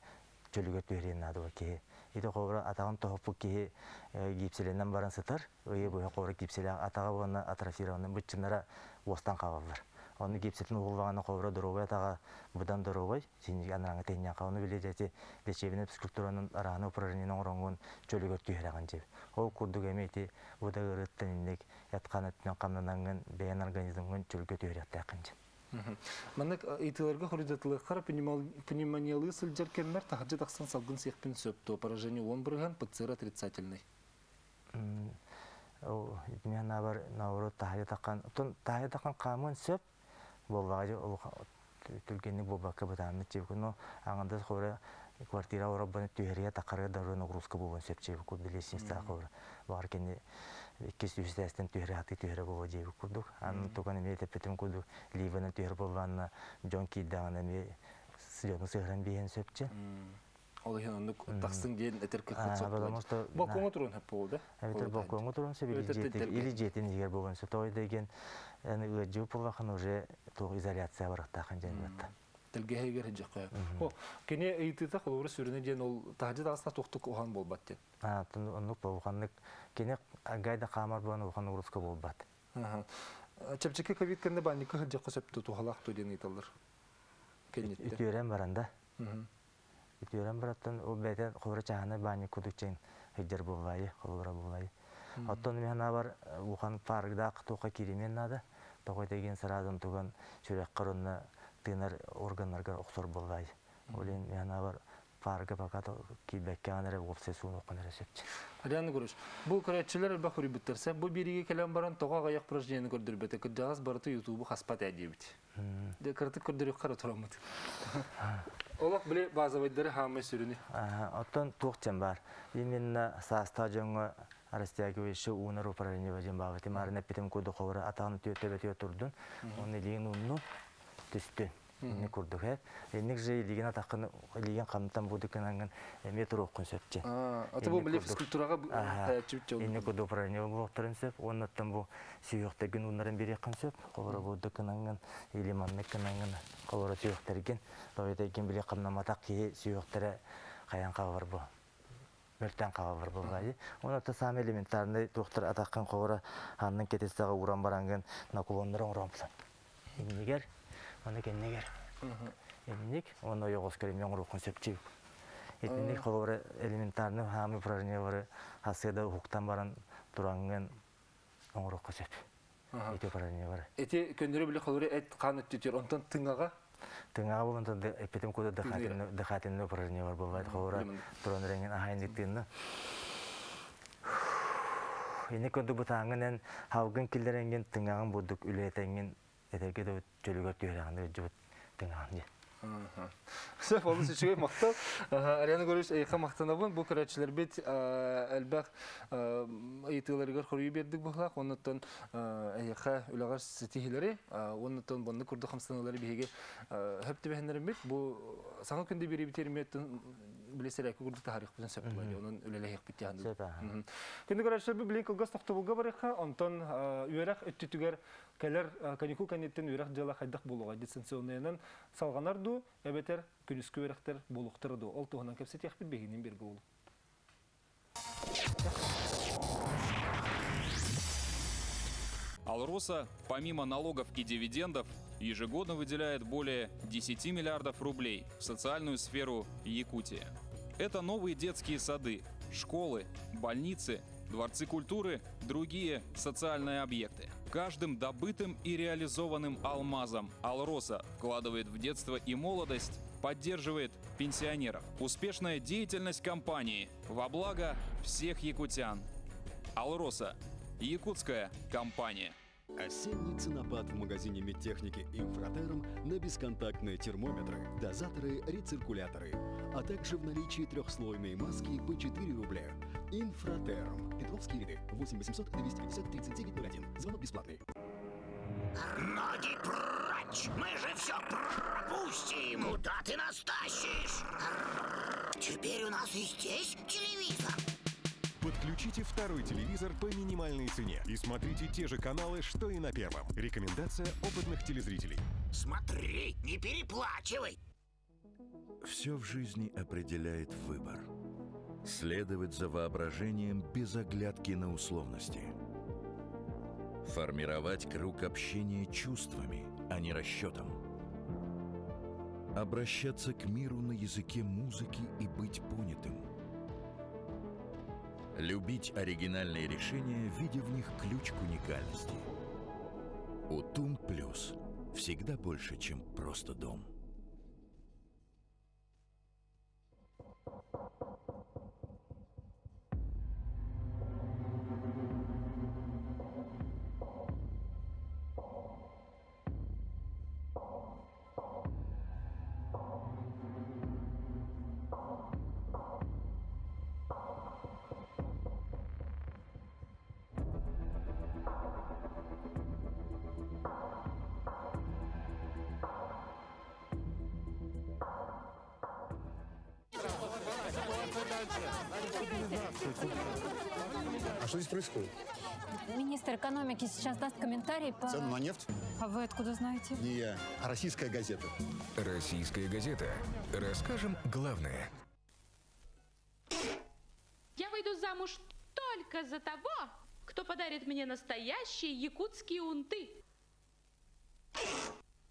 чөлүгө түһэрин наадыба киһи. Ити холбара атагын тохоппу киһи гипселенен баран сытар, ыйы буйа холбара гипселе атага буана атрофированный бытчыннара уостан кабаллар. Оны гипсетин угулбаганы холбара здоровый атага будан здоровый, син анараңа тенняка оны биле жати лечебный физкультуранын араны упражнение оронгон чөлүгө түһэраган жеп. Ол курдук эми ити буда ырыттан иннек яткан өттүнөн камнанангын бэйэн организмгын чөлгө түһэряктаакын жеп. Маннык ыйтыларга хорудатылыххар пневмониялыы сылдьар кэммэр таһырдьа тахсан салгын сиэхпин сөп, поражение он бырыһан, ПЦР отрицательный. Мен бар наоборот таһырдьа таххан, тон таһырдьа таххан хаамын сөп болбаҕа түлгенник болбакка бытаанны чеб, но аңандас хора квартира ороббаны түһэрия тахарга дару нагрузка болбун сөп чеб курду лестница хора бар кени иккис үстәстен түһэрэ хаты түһэрэ боло жеби курдук. Анын туган эме тепетим курдук ливанын түһэр болбанна жон кийдаган эме сыжону сыгыран биен сөпче. Ол иһин оннук тахсың диэн этер кыхыт соп. Потому что балкоҥҥа турун хөп болду. Эбэтэр балкоҥҥа турун сөп или жетин игер болгон сөп. Той деген ыаджы боллахан уже туох изоляция барыктахан жен батта. Телгеһигер хеджеккэ. О, кини ыйтыта холобура сүрүнэ диэн ол таһдьа таҕаста туохтук ухан болбат диэн. А, оннук болуханнык кини гайда хаамар буан ухан нагрузка болбат. Чэпчэки ковид кэннэ баанньыкка хылдьахха сөптө тухалаах ту диэн ыйталлар. Кэнниттэн. Үтүөрэн баранда. Үтүөрэн бараттан ол бэйэтэ холобура чаһаны баанньык кудук чэҥ хыдьар буоллайы, холобура буоллайы. Оттон миһана бар ухан паргдаах туха киримен нада. Тоҕой деген сарадан туган сүрэххэр онна тыынар органнарга охсор буоллайы. Олен миһана бар парга пока кийбэккэ эрэ уопсай суун оккон эрэ сөпчү. Ариана Григорьевич, бу көрәтчилер элбэх хөрүбүттэрсэ, бу бириге кэлэн баран тоҕо аҕыйах упражнениени көрдөрбөтө, кырдьаҕас барыта ютубу хаспат ээ диэбит. Дэ кыратык көрдөрүөххэ эрэ тураммыт. Олох били базовайдары хаамай сүрүнү. Оттон туох дьэн бар. Именно сааста дьоҥҥо растягивающий уунар упражнение дьэн баабыт. Марын эппитим курдук ховра атаҕын түө төбөтүө турдун. Оны илиин унну түстүн. Инник курдук э. Инник же илиген атакын илиген камтан будук кынангын эме туруоккун сөпче. Ата бу биле физкультурага таячып жол. Инник курдук упражнение болуктарын сөп. Оннаттан бу сүйөктөргүн уннарын береккин сөп. Колора будук кынангын или маннык кынангын колора сүйөктөргүн. Тойтайген биле камнаматак ки сүйөктөрө каян кабар бу. Мөлтән кабар булгай. Оны та самый элементарный доктор атакын колора аннын кетестага уран барангын наклоннор оңромсан. Иннигер Оны кеннегер. Инник, оны йогос көрем яңыр концепция. Итинник холора элементарный хамы упражнение бар, хасыда хуктан баран турангын оңрок концепт. Эти упражнение бар. Эти көндөрө биле холора эт кан өттүтөр, онтон тыңага Тыңага болон эпетим куда дыхательный упражнение бар болбайт холора туран реңен ахайндик тынны. Инник көндү бутаңын халгын килдеренген тыңагын будук үлетенген этерге да чөлүгөр түһэрэгэн ыджыбыт тыңаан же. Сөп, олус үчүгэй мактал. Ариана Григорьевич, эйха мактанабын. Бу көрәчилер бит элбэх ыйытыыларыгар хоруйу бердик бухлах. Оннуттан эйха үлэгэр ситиһилери, оннуттан бонну курду хамсаныылары биһиги хөп түбэһиннерин бит. Бу саҥа күндү бири битериметтен билесерээки курдук тахарых бүтүн сөп булай. Онун үлэлэһиэх бит яханды. Сөп, аха. Күндү көрәчилер бу билин кылгас тохтобулга барыха, онтон үөрэх өттүтүгэр кэлэр каникул кэнниттэн үөрэх дьыала хайдах буолуҕа дистанционныйынан салҕанар ду, эбэтэр күнүскү үөрэхтэр буолуохтара ду. Ол туһунан кэпсэтиэхпит биһигинин биргэ буолу. Алроса, помимо налогов и дивидендов, ежегодно выделяет более 10 миллиардов рублей в социальную сферу Якутии. Это новые детские сады, школы, больницы, дворцы культуры, другие социальные объекты. Каждым добытым и реализованным алмазом «Алроса» вкладывает в детство и молодость, поддерживает пенсионеров. Успешная деятельность компании во благо всех якутян. «Алроса» – якутская компания. Осенний ценопад в магазине медтехники «Инфратерм» на бесконтактные термометры, дозаторы, рециркуляторы, а также в наличии трехслойные маски по 4 рубля. «Инфратерм». Петровские ряды. 8 800 250 39 01. Звонок бесплатный. Ноги прочь! Мы же все пропустим! Куда ты нас тащишь? Теперь у нас и здесь телевизор. Подключите второй телевизор по минимальной цене и смотрите те же каналы, что и на первом. Рекомендация опытных телезрителей. Смотри, не переплачивай! Все в жизни определяет выбор. Следовать за воображением без оглядки на условности. Формировать круг общения чувствами, а не расчетом. Обращаться к миру на языке музыки и быть понятым. Любить оригинальные решения, видя в них ключ к уникальности. Утум Плюс. Всегда больше, чем просто дом. А что здесь происходит? Министр экономики сейчас даст комментарий по... Цену на нефть? А вы откуда знаете? Не я, а «Российская газета». «Российская газета». Расскажем главное. Я выйду замуж только за того, кто подарит мне настоящие якутские унты.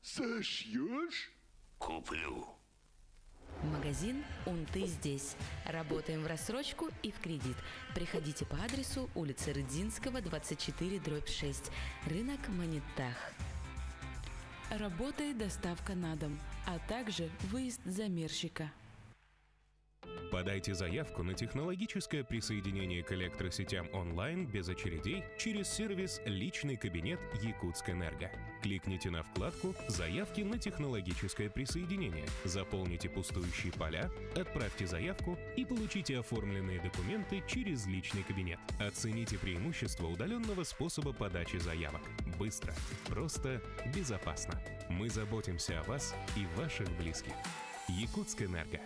Сошьешь? Куплю. Магазин «Унты здесь». Работаем в рассрочку и в кредит. Приходите по адресу улица Рыдзинского, 24/6, рынок Монетах. Работает доставка на дом, а также выезд замерщика. Подайте заявку на технологическое присоединение к электросетям онлайн без очередей через сервис «Личный кабинет Якутскэнерго». Кликните на вкладку «Заявки на технологическое присоединение», заполните пустующие поля, отправьте заявку и получите оформленные документы через личный кабинет. Оцените преимущества удаленного способа подачи заявок. Быстро, просто, безопасно. Мы заботимся о вас и ваших близких. Якутскэнерго.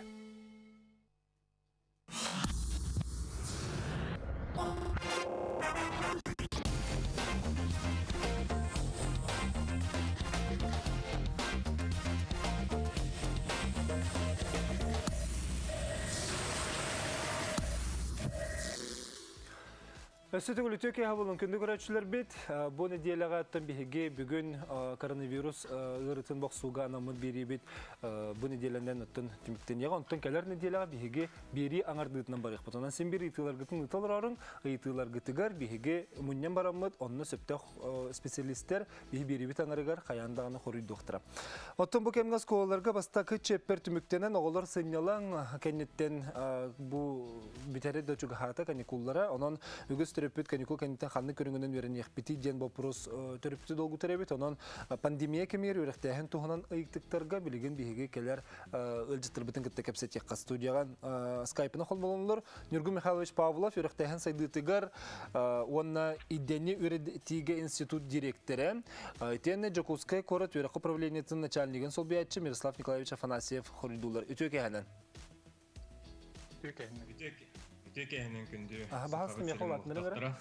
Өссө төгүл үтүө киэһэ буолун күндү көрөөччүлэрбит. Бу нэдиэлэҕэ оттон биһиги бүгүн коронавирус ыарыытын бохсууга анаммыт биэриибит бу нэдиэлэнэн оттон түмүктэниэҕэ. Онтон кэлэр нэдиэлэҕэ биһиги биэрии аҥардыытынан барыахпыт. Онон син биир ыйытыыларгытын ыыта олороруҥ, ыйытыыларгытыгар биһиги мунньан бараммыт, онно сөптөөх специалистэр биһи биэриибит аҥарыгар хайаан даҕаны хоруйдуохтара. Оттон бу кэмҥэ оскуолаларга бастакы чиэппэр түмүктэнэн оҕолор сынньалаҥ кэнниттэн бу бүтэрэ да чугаһаата каникуллара. Онон үгүс төрөппүт каникул кэнниттэн ханнык көрүҥүнэн үөрэниэхпитий диэн боппуруос төрөппүтү долгутар эбит. Онон пандемия кэмигэр үөрэхтээһин туһунан ыйытыктарга билигин биһиги кэлэр ыалдьыттарбытын кытта кэпсэтиэххэ. Студияҕа скайпына холболонулар Ньургун Михайлович Павлов үөрэхтээһин сайдыытыгар уонна идэни үөрэтиигэ институт дириэктэрэ, итиэннэ Дьокуускай куорат үөрэх управлениетын начальнигын солбуйааччы Мирослав Николаевич Афанасьев хоруйдуулар. Үтүө кэһэнэн. Үтүө кэһэнэн. Үтүө кэһэнэн күндү. Аха, баһасын миэхэ улаатыннара бара.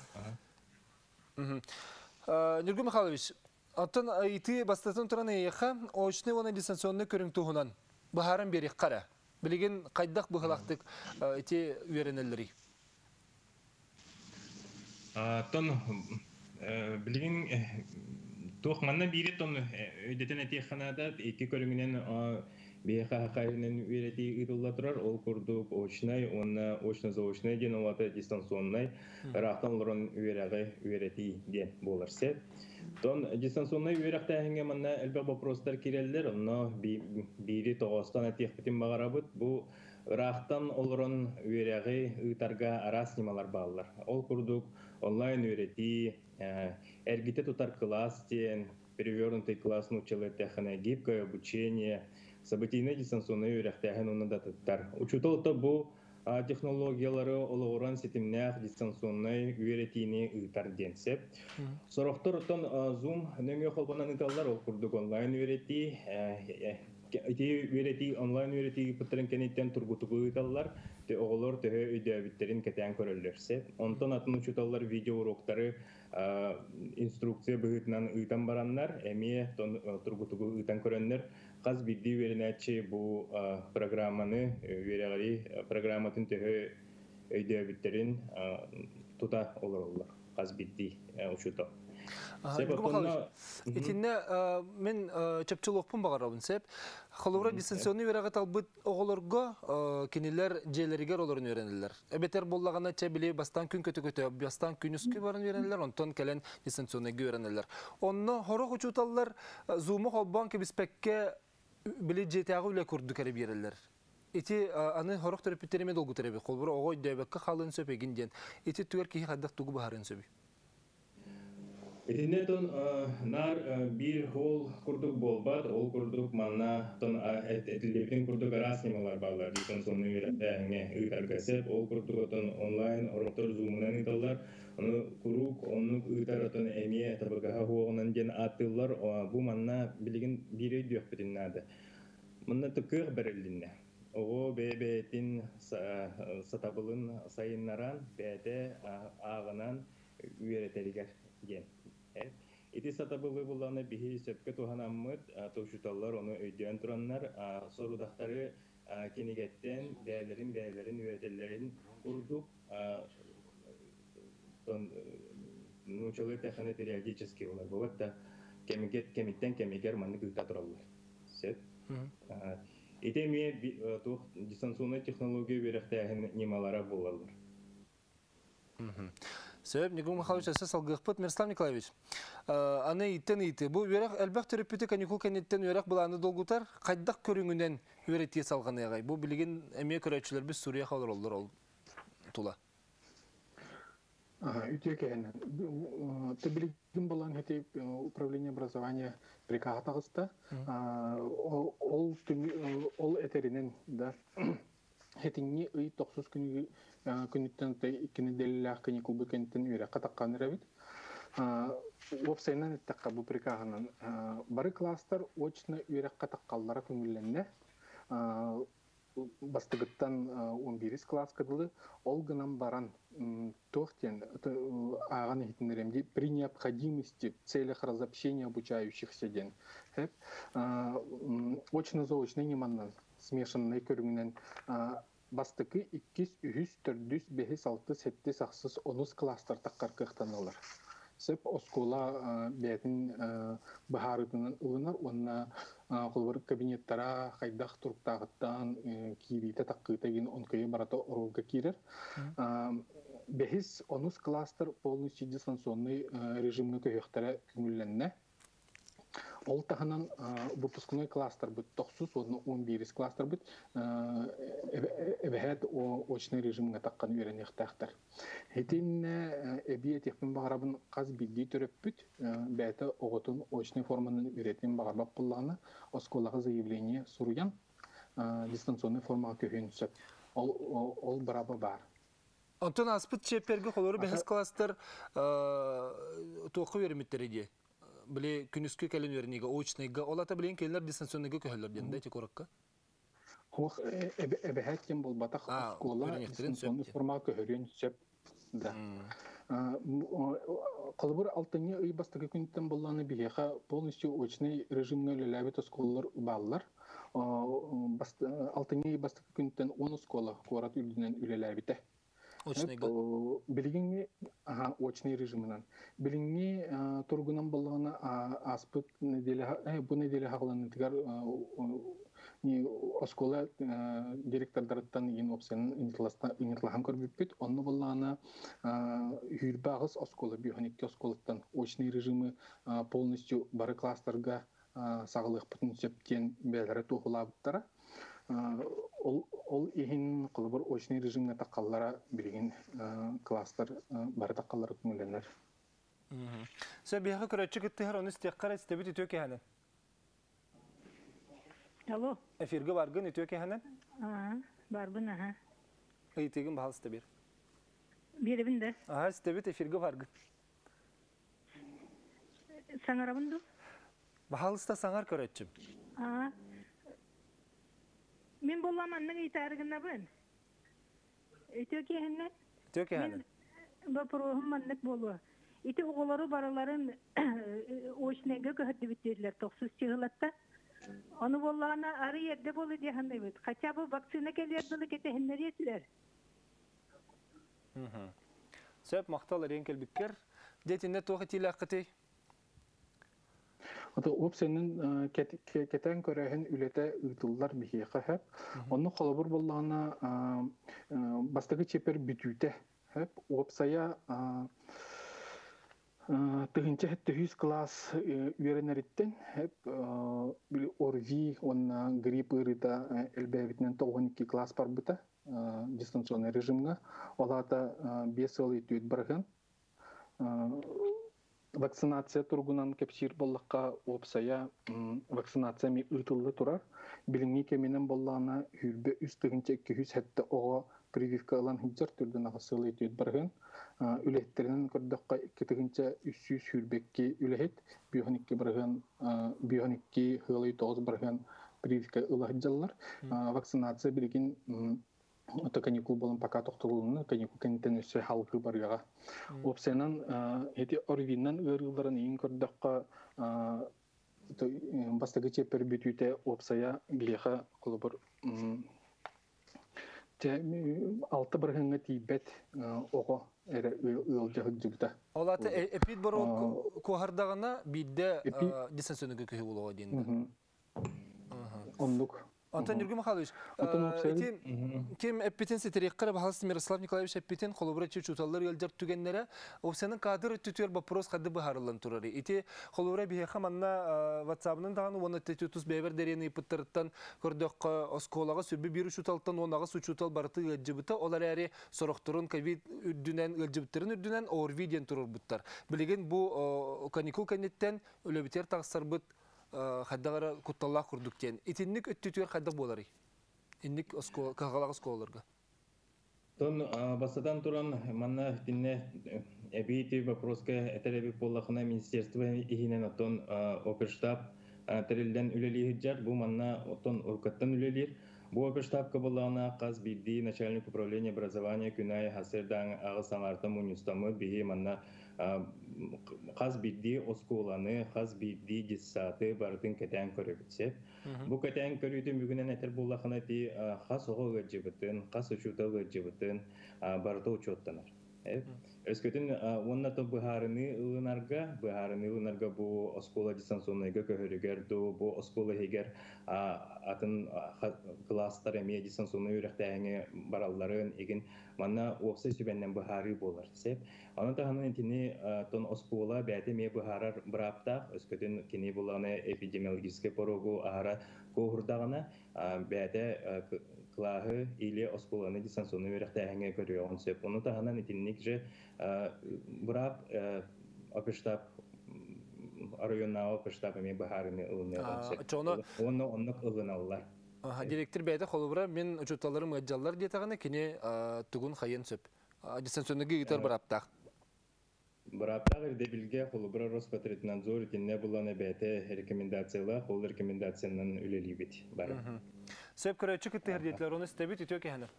Ньургун Михайлович, оттон ыйытыы бастатан туран эйиэхэ очный уонна дистанционный көрүҥ туһунан быһааран биэриэххэ эрэ. Билигин хайдах быһылаахтык ити үөрэнэллэрий? Оттон билигин Туох манна биири тон өйдөтөн этиэххэ наада, икки көрүҥүнэн биһиэхэ хахайынан үөрэтии ыытылла турар. Ол курдук очнай уонна очно-заочнай диэн, ол аата дистанционнай, ыраахтан олорон үөрэҕи үөрэтии диэн буолар сеп. Тон дистанционнай үөрэхтээһиҥҥэ манна элбэх боппуруостар киирэллэр, онно биири тоҕоостон этиэхпитин баҕарабыт. Бу ыраахтан олорон үөрэҕи ыытарга араас ньымалар бааллар. Ол курдук онлайн үөрэтии, эргитэ тутар кылаас диэн, перевернутый класс нууччалыы эттэххинэ, гибкое обучение, событийнай дистанционнай үөрэхтээһин уонна да атыттар. Учуутал то бу технологиялары олоҕуран ситимнээх дистанционнай үөрэтиини ыытар диэн сөп. Сорохтор оттон Zoom нөҥүө холбонон ыыталлар, ол курдук онлайн үөрэтии, ити үөрэтии онлайн үөрэтии ыыппыттарын кэнниттэн тургутугу ыыталлар, оҕолор төһө өйдөөбүттэрин кэтээн көрөллөр сөп. Онтон атын учууталлар видеоуроктары инструкция быһыытынан ыытан бараннар, эмиэ тургутугу ыытан көрөннөр, хас биирдии үөрэнээччи бу программаны, үөрэҕирии программатын төһө өйдөөбүттэрин тута олороллор хас биирдии учуутал. Итиннэ мен чөпчөлуохпун баҕарабын сеп. Холобура, дистанционный үөрэҕи талбыт оҕолорго кинилэр дьиэлэригэр олорон үөрэнэллэр. Эбэтэр буоллаҕына чэ били бастаан күн көтө-көтө бастаан күнүскү баран үөрэнэллэр, онтон кэлэн дистанционныйга үөрэнэллэр. Онно хорох учууталлар зуму холбоон кэбиспэккэ били дьиэтээҕи үлэ курдук эрэ биэрэллэр. Ити аны хорох төрөппүттэр эмиэ долгутар эбит. Холобура, оҕо өйдөөбөккө хаалыан сөп эгин диэн. Ити түгэр киһи хайдах тугу быһаарыан сөбүй? Итиннэ тон наар биир ол курдук буолбат, ол курдук манна тон этиллибитин курдук араас ньымалар бааллар дистанционный үөрэхтээһиҥҥэ ыытарга сөп. Ол курдук отон онлайн ороктор зумунан ыыталлар. Ону куруук оннук ыытар отон эмиэ табыгаһа суоҕунан диэн ааттыыллар. Бу манна билигин биир өйдүөхпүтүн наада. Манна кыах бэрилиннэ. Оҕо бэйэ-бэйэтин сатабылын сайыннаран, бэйэтэ ааҕынан үөрэтэригэр диэн. Ити сатабылы булланы биһи сөпкө туһанаммыт, учууталлар ону өйдөөн тураннар, сорудахтары кинигэттэн бэйэлэрин үөрэтэллэрин курдук нуучалыы тэхини периодически олар болот да кэмигет кэмиттэн кэмигэр маннык ыыта тураллар. Сөп. Ити эмиэ туох дистанционнай технология үөрэхтээһин ньымалара буолаллар. Сөп, Николай Михайлович, өссө салгыахпыт. Мирослав Николаевич, аны иттен ыйты. Бу үөрэх элбэх төрөппүтү каникул кэнниттэн үөрэх былааны долгутар, хайдах көрүҥүнэн үөрэтии салҕаныаҕай? Бу билигин эмиэ көрөөччүлэрбит суруйа олороллор ол тула. Үтүө кэһэнэн. Билигин болан хeti управление образования прикаһа таҕыста. Ол ол этеринен да хетиҥҥи ый тохсус күнүттэн икки нэдиэлэлээх каникулбут кэнниттэн үөрэххэ таххан эрэбит. Уопсайынан эттэххэ, бу прикаһынан бары класстар очно үөрэххэ таххаллара көҥүллэннэ. Бастыгыттан 11 класска дылы, ол гынан баран туох диэн ааҕан иһитиннэриэм дии, при необходимости в целях разобщения обучающихся диэн. Очно-заочнай ньыманан смешанный көрүҥүнэн бастакы, иккис, үһүс, төрдүс, бэһис, алтыс, сэттис, ахсыс, онус класстар таххар кыахтаналар. Сөп, оскуола бэйэтин быһаарыытынан ылынар уонна холобур кабинеттара хайдах туруктааҕыттан киириитэ таххыыта гин онкойу барата оруолга киирэр. Бэһис, онус класстар полностью дистанционный режимҥа көһүөхтэрэ көҥүллэннэ. Ол таһынан выпускной класстарбыт тохсус уонна 11 класстарбыт эбэһээт очный режимҥа таххан үөрэниэхтээхтэр. Итиннэ эбии этиэхпин баҕарабын, хас биирдии төрөппүт бэйэтэ оҕотун очный форманан үөрэтиэн баҕарбат буоллаҕына, оскуолаҕа заявление суруйан дистанционный формаҕа көһүөн сөп. Ол бырааба баар. Онтон ааспыт чиэппэргэ холору бэһис класстар туохха үөрэммиттэрэ дии? Били күнүскү кэлин үөрэниигэ, очныйга, ол ата билин келлер дистанционныйга көһөллөр диэн да ити куракка? Хуох, эбэһээт диэн буолбатах, оскуола дистанционный формаҕа көһөрүөн сөп. Да. Холобур, алтынньы ый бастакы күнүттэн буоллаҕына биһиэхэ полностью очный режимҥа үлэлээбит оскуолалар бааллар. Алтынньы ый бастакы күнүттэн 10 оскуола куорат үрдүнэн үлэлээбитэ. Очныйга. Билигинги очный режимынан. Билигинги тургунан боллоҕуна ааспыт неделя бу неделя хаҕаланыытыгар оскуола директордарыттан игин опциянын ыйыталаһан көрбүппүт. Онно боллаҕына хүрбэ аҕыс оскуола, 52 оскуолаттан очный режимы полностью бары класстарга саҕалыахпытын сөп диэн бэйэлэрэ туоһулаабыттара. Ол иһин холобур очный режимҥа таххаллара билигин класстар бары таххаллара көҥүллэнэр. Сөп, биһиэхэ көрөөччү кыттыһар, ону истиэххэ эрэ, истэбит, үтүө киэһэнэн. Алло. Эфиргэ баргын, үтүө киэһэнэн. Барбын, аха. Ыйытыгын баһалыста бир. Биэрэбин да. Аха, истэбит, эфиргэ баргын. Саҥарабын ду? Баһалыста саҥар, көрөөччүм. Аа. Мин болла маннык ыйытаарыгынабын. Үтүө киэһэннэн. Үтүө киэһэнэн. Мин вопроһум маннык буолуо. Ити оҕолору барыларын очнайга көһөрдүбүт дииллэр тохсус чыһылатта. Ону буоллаҕына арый эрдэ буолу дии саныыбыт. Хотя бы вакцина кэлиэр дылы кэтэһиннэриэ этилэр. Сөп, махтал эрийэн кэлбиккэр. Дьэ, туох этиилээххитий? Ото уопсайынан кэтээн көрөөһүн үлэтэ ыытыллар биһиэхэ сөп. Онно холобур боллаҕына бастакы чиэппэр бүтүүтэ сөп. Уопсайа 1700 класс үөрэнэриттэн сөп ОРВИ уонна грипп ыарыыта элбээбитинэн 92 класс барбыта дистанционный режимҥа. Ол аата 5,4%. Вакцинация тургунан кэпсиир боллахха уопсайа вакцинация ми ыытылла турар. Билиҥҥи кэминэн боллаҕына 23 207 оҕо прививка ылан сылдьар, 4,4%. Үлэһиттеринэн көрдөххө 2322 үлэһит, 52%, 52,9% прививка ыла сылдьаллар. Вакцинация билигин ото каникул болон пока тохтолуна, каникул кэнниттэн өссө халгы барыаҕа. Уопсайынан эти ОРВИнан ыарыыларын иин көрдөххө бастакы чиэппэр бүтүүтэ уопсайа биһиэхэ холобур 6%-ҥа тиийбэт оҕо эрэ ыалдьа сылдьыбыта. Ол ата эпидпорог куоһардаҕына биирдэ дистанционныга көһүү буолуоҕа диэн. Оннук. Антон Юрий Михайлович, ити ким эппитин ситериэххэ баһалыс Мирослав Николаевич эппитин холобура учууталлар ыалдьар түгэннэрэ опсянын кадр өттүтүгэр вопрос хады быһаарыллан турар. Ити холобура биһиэхэ манна WhatsApp-ынан даҕаны уонна тус бэйбэр дэриэн ыйыппыттарыттан көрдөххө оскуолаҕа сүрбү биир учууталтан 18 учуутал барыты ыалдьыбыта, ол эрээри сорохторун ковид үрдүнэн ыалдьыбыттарын үрдүнэн ОРВИ диэн турурбуттар. Билигин бу каникул кэнниттэн үлэбитигэр тахсарбыт хайдах кутталлаах курдук диэн. Итинник өттүтүгэр хайдах буоларый? Инник кыһалаах оскуолаларга. Тон бастатан туран манна тинне эбии вопроска этер эби буоллахына министерство иһинэн оттон оперштаб тэриллэн үлэлиир бу манна оттон уруккаттан үлэлиир. Бу оперштабка буоллаҕына хас биирдии начальник управления образования күн аайы хасырдаң аҕыс аҥаарта мунньустаммыт биһи манна хас биирдии оскуоланы, хас биирдии детсады барытын кэтээн көрөбүт сөп. Бу кэтээн көрүүтүн бүгүнэн этер буоллахына ти хас оҕо ыалдьыбытын, хас учуутал ыалдьыбытын барыта учуоттанар. Өскөтүн уонна то быһаарыны ылынарга бу оскуола дистанционныйга көһөрүгэр ду, бу оскуола иһигэр атын класстар эмиэ дистанционный үөрэхтээһиҥҥэ баралларын игин манна уопсай сүбэннэн быһаарыы буолар. Сөп. Онон таһынан итини тон оскуола бэйэтэ эмиэ быһаарар бырааптаах, өскөтүн кини буланы эпидемиологическай порогу аһара куоһурдаҕына бэйэтэ классы или оскуоланы дистанционный үөрэхтээһиҥҥэ көрүөҕүн сөп. Ону таһынан итинник же быраап оперштаб районнааҕы оперштаб эмиэ быһаарыны ылыныаҕын сөп. Уонна оннук ылыналлар. Директор бэйэтэ холобура мин учууталларым ыалдьаллар диэтэҕинэ кини тугун хайын сөп. Дистанционныйга ыытар бырааптаах. Бырааптаах ирдэбилгэ холобура Роспотребнадзор итиннэ булан бэйэтэ рекомендациялаах, ол рекомендациянан үлэлиибит бары. Сөп, көрөөччү кыттыһар диэтилэр, ону истэбит, үтүө киэһэнэн.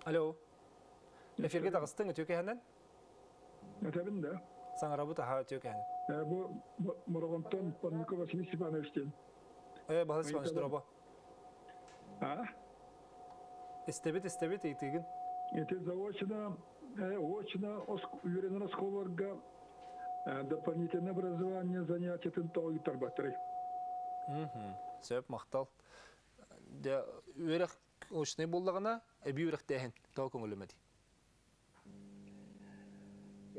Алло. Эфиргэ таҕыстыҥ, үтүө киэһэнэн. Этэбин да. Саҥарабыт, аха, үтүө киэһэнэн. Бу Мороҕонтон Парников Василий Степанович диэн. Баһылай Степанович, дорообо. А? Истэбит, истэбит, ыйытыыгын. Это заочно, очно үйренер осколарга дополнительное образование занятиятын тоғы тарбаттыры. Сөп, мақтал. Үөрэх очный боллағына, эби үөрэх тоғы көңілімеді.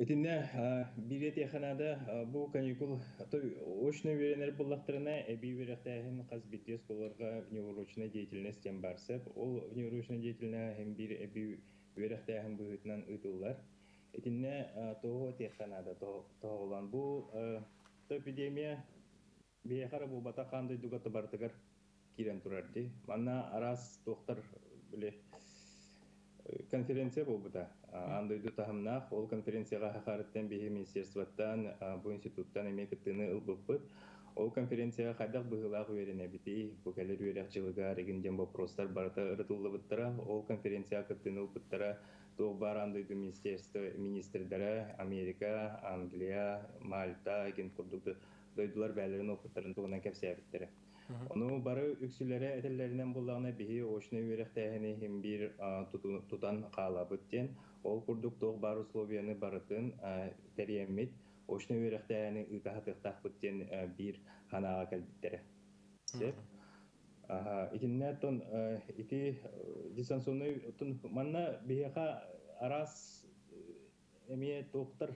Итинне бире теханада бу каникул очно үйренер буллактарына эби үөрөхтээһин хас биирдии оскуолаларга внеурочная деятельность тем барсып, ол внеурочная деятельность hem бир эби үөрөхтээһин быһыытынан ыытыллар. Итинне того теханада тоҕолан бу эпидемия биэхара бу бата хандай дугата бартыгар кирен турар ди. Манна арас доктор биле конференция болбута. Андойду тахымнах, ол конференцияга хахарыттан биһи министерствоттан, бу институттан эме кыттыны ылбыппыт. Ол конференцияга хайдах быһылаах үөренэбити, бу кэлэр үөрэх жылыгар эгин диэн вопростар барыта ырытыллыбыттара. Ол конференцияга кыттыны ылбыттара туох баар андойду министерство министрдара Америка, Англия, Мальта эгин курдук дойдулар бээлерин опыттарын тугунан кэпсээбиттере. Ону бары үксүлэре этеллеринен буллагына биһи очный үөрехтээһини хим бир тутан хаалабыт диэн, ол курдук туох бар условияны барытын тэриэммит очный үөрехтээһини ыытаһатыахтаахпыт диэн биир ханаага кэлбиттере. Сеп. Итинне тон ити дистанционный тон манна биһиэхэ арас эмиэ туохтар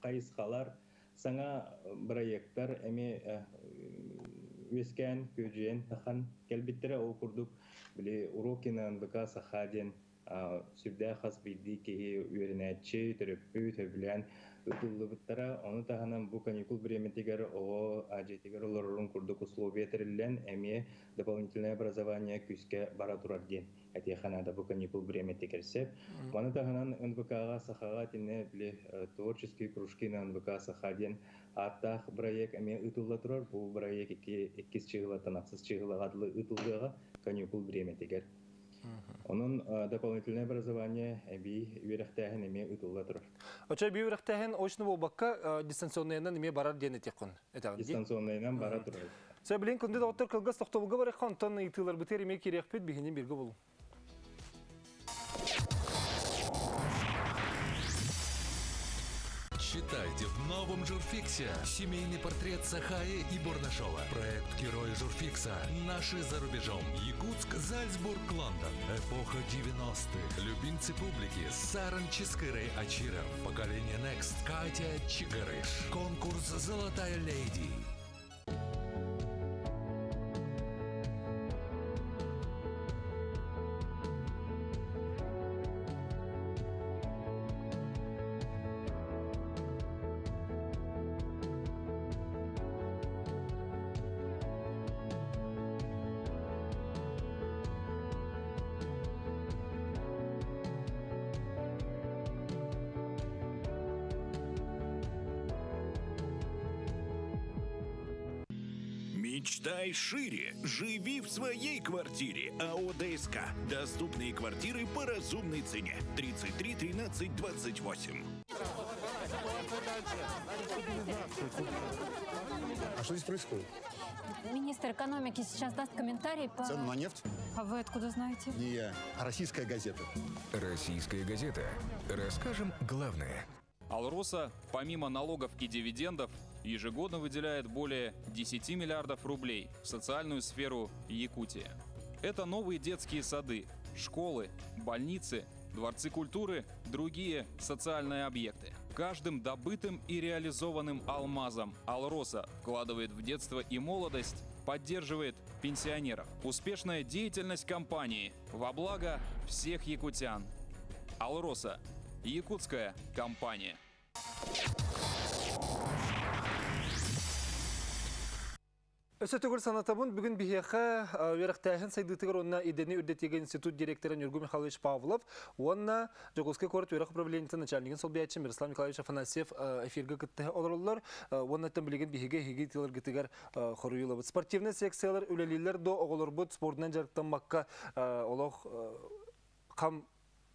хайысхалар, саҥа проекттар эмиэ үескэн күөдьүйэн тахан кэлбиттере. Ол курдук били уроки на НВК Саха диэн сүрдээх хас биирдии киһи үөрэнээччи төрөппүт төбүлээн ытыллыбыттара. Ону таһынан бу каникул бириэмэтигэр оҕо дьиэтигэр олорорун курдук условия тэриллэн, эмиэ дополнительное образование күүскэ бара турар диэн этиэхэ наада бу каникул бириэмэтигэр сеп. Маны таһынан НВК-га Сахаҕа тинне били творческие кружки на НВК Саха диэн ааттаах проект эмиэ ытылла турар. Бу проект иккис чыгылаттан ахсыс чыгылаҕа ытыллыаҕа каникул бириэмэтигэр. Онон дополнительное образование эби үөрехтээһин эмиэ ытылла турар. Оча би үөрехтээһин очно болбакка дистанционныйынан эмиэ барар диэн этиэххин. Дистанционныйынан бара турар. Сэ билин күндү доктор кылгас тохтобулга барыхха, онтон ыйтыылар бытыр эмиэ кириэхпит, биһини бирге болу. Читайте в новом журфиксе. Семейный портрет Сахаи и Бурнашова. Проект «Герои журфикса». Наши за рубежом. Якутск, Зальцбург, Лондон. Эпоха 90-х. Любимцы публики. Саран Чискырей Ачиров. Поколение Next. Катя Чигарыш. Конкурс «Золотая леди». Мечтай шире. Живи в своей квартире. АО ДСК. Доступные квартиры по разумной цене. 33 13 28. А что здесь происходит? Министр экономики сейчас даст комментарий по... Цену на нефть? А вы откуда знаете? Не я, а «Российская газета». «Российская газета». Расскажем главное. «Алроса», помимо налогов и дивидендов, ежегодно выделяет более 10 миллиардов рублей в социальную сферу Якутии. Это новые детские сады, школы, больницы, дворцы культуры, другие социальные объекты. Каждым добытым и реализованным алмазом «Алроса» вкладывает в детство и молодость, поддерживает пенсионеров. Успешная деятельность компании во благо всех якутян. «Алроса» – якутская компания. Өсө төгүл санатабын, бүгүн биһиэхэ үөрэхтээһин сайдыытыгар уонна идэни үрдэтиигэ институт директора Нюргу Михайлович Павлов уонна Дьокуускай куорат үөрэх управлениетын начальнигын солбуйааччы Мирослав Николаевич Афанасьев эфиргэ кытта олороллор. Уоннаттан билигин биһиги эһиги тыларгытыгар хоруйулабыт. Спортивный секциялар үлэлииллэр до оҕолорбут спордунан дьарыктаммакка олох хам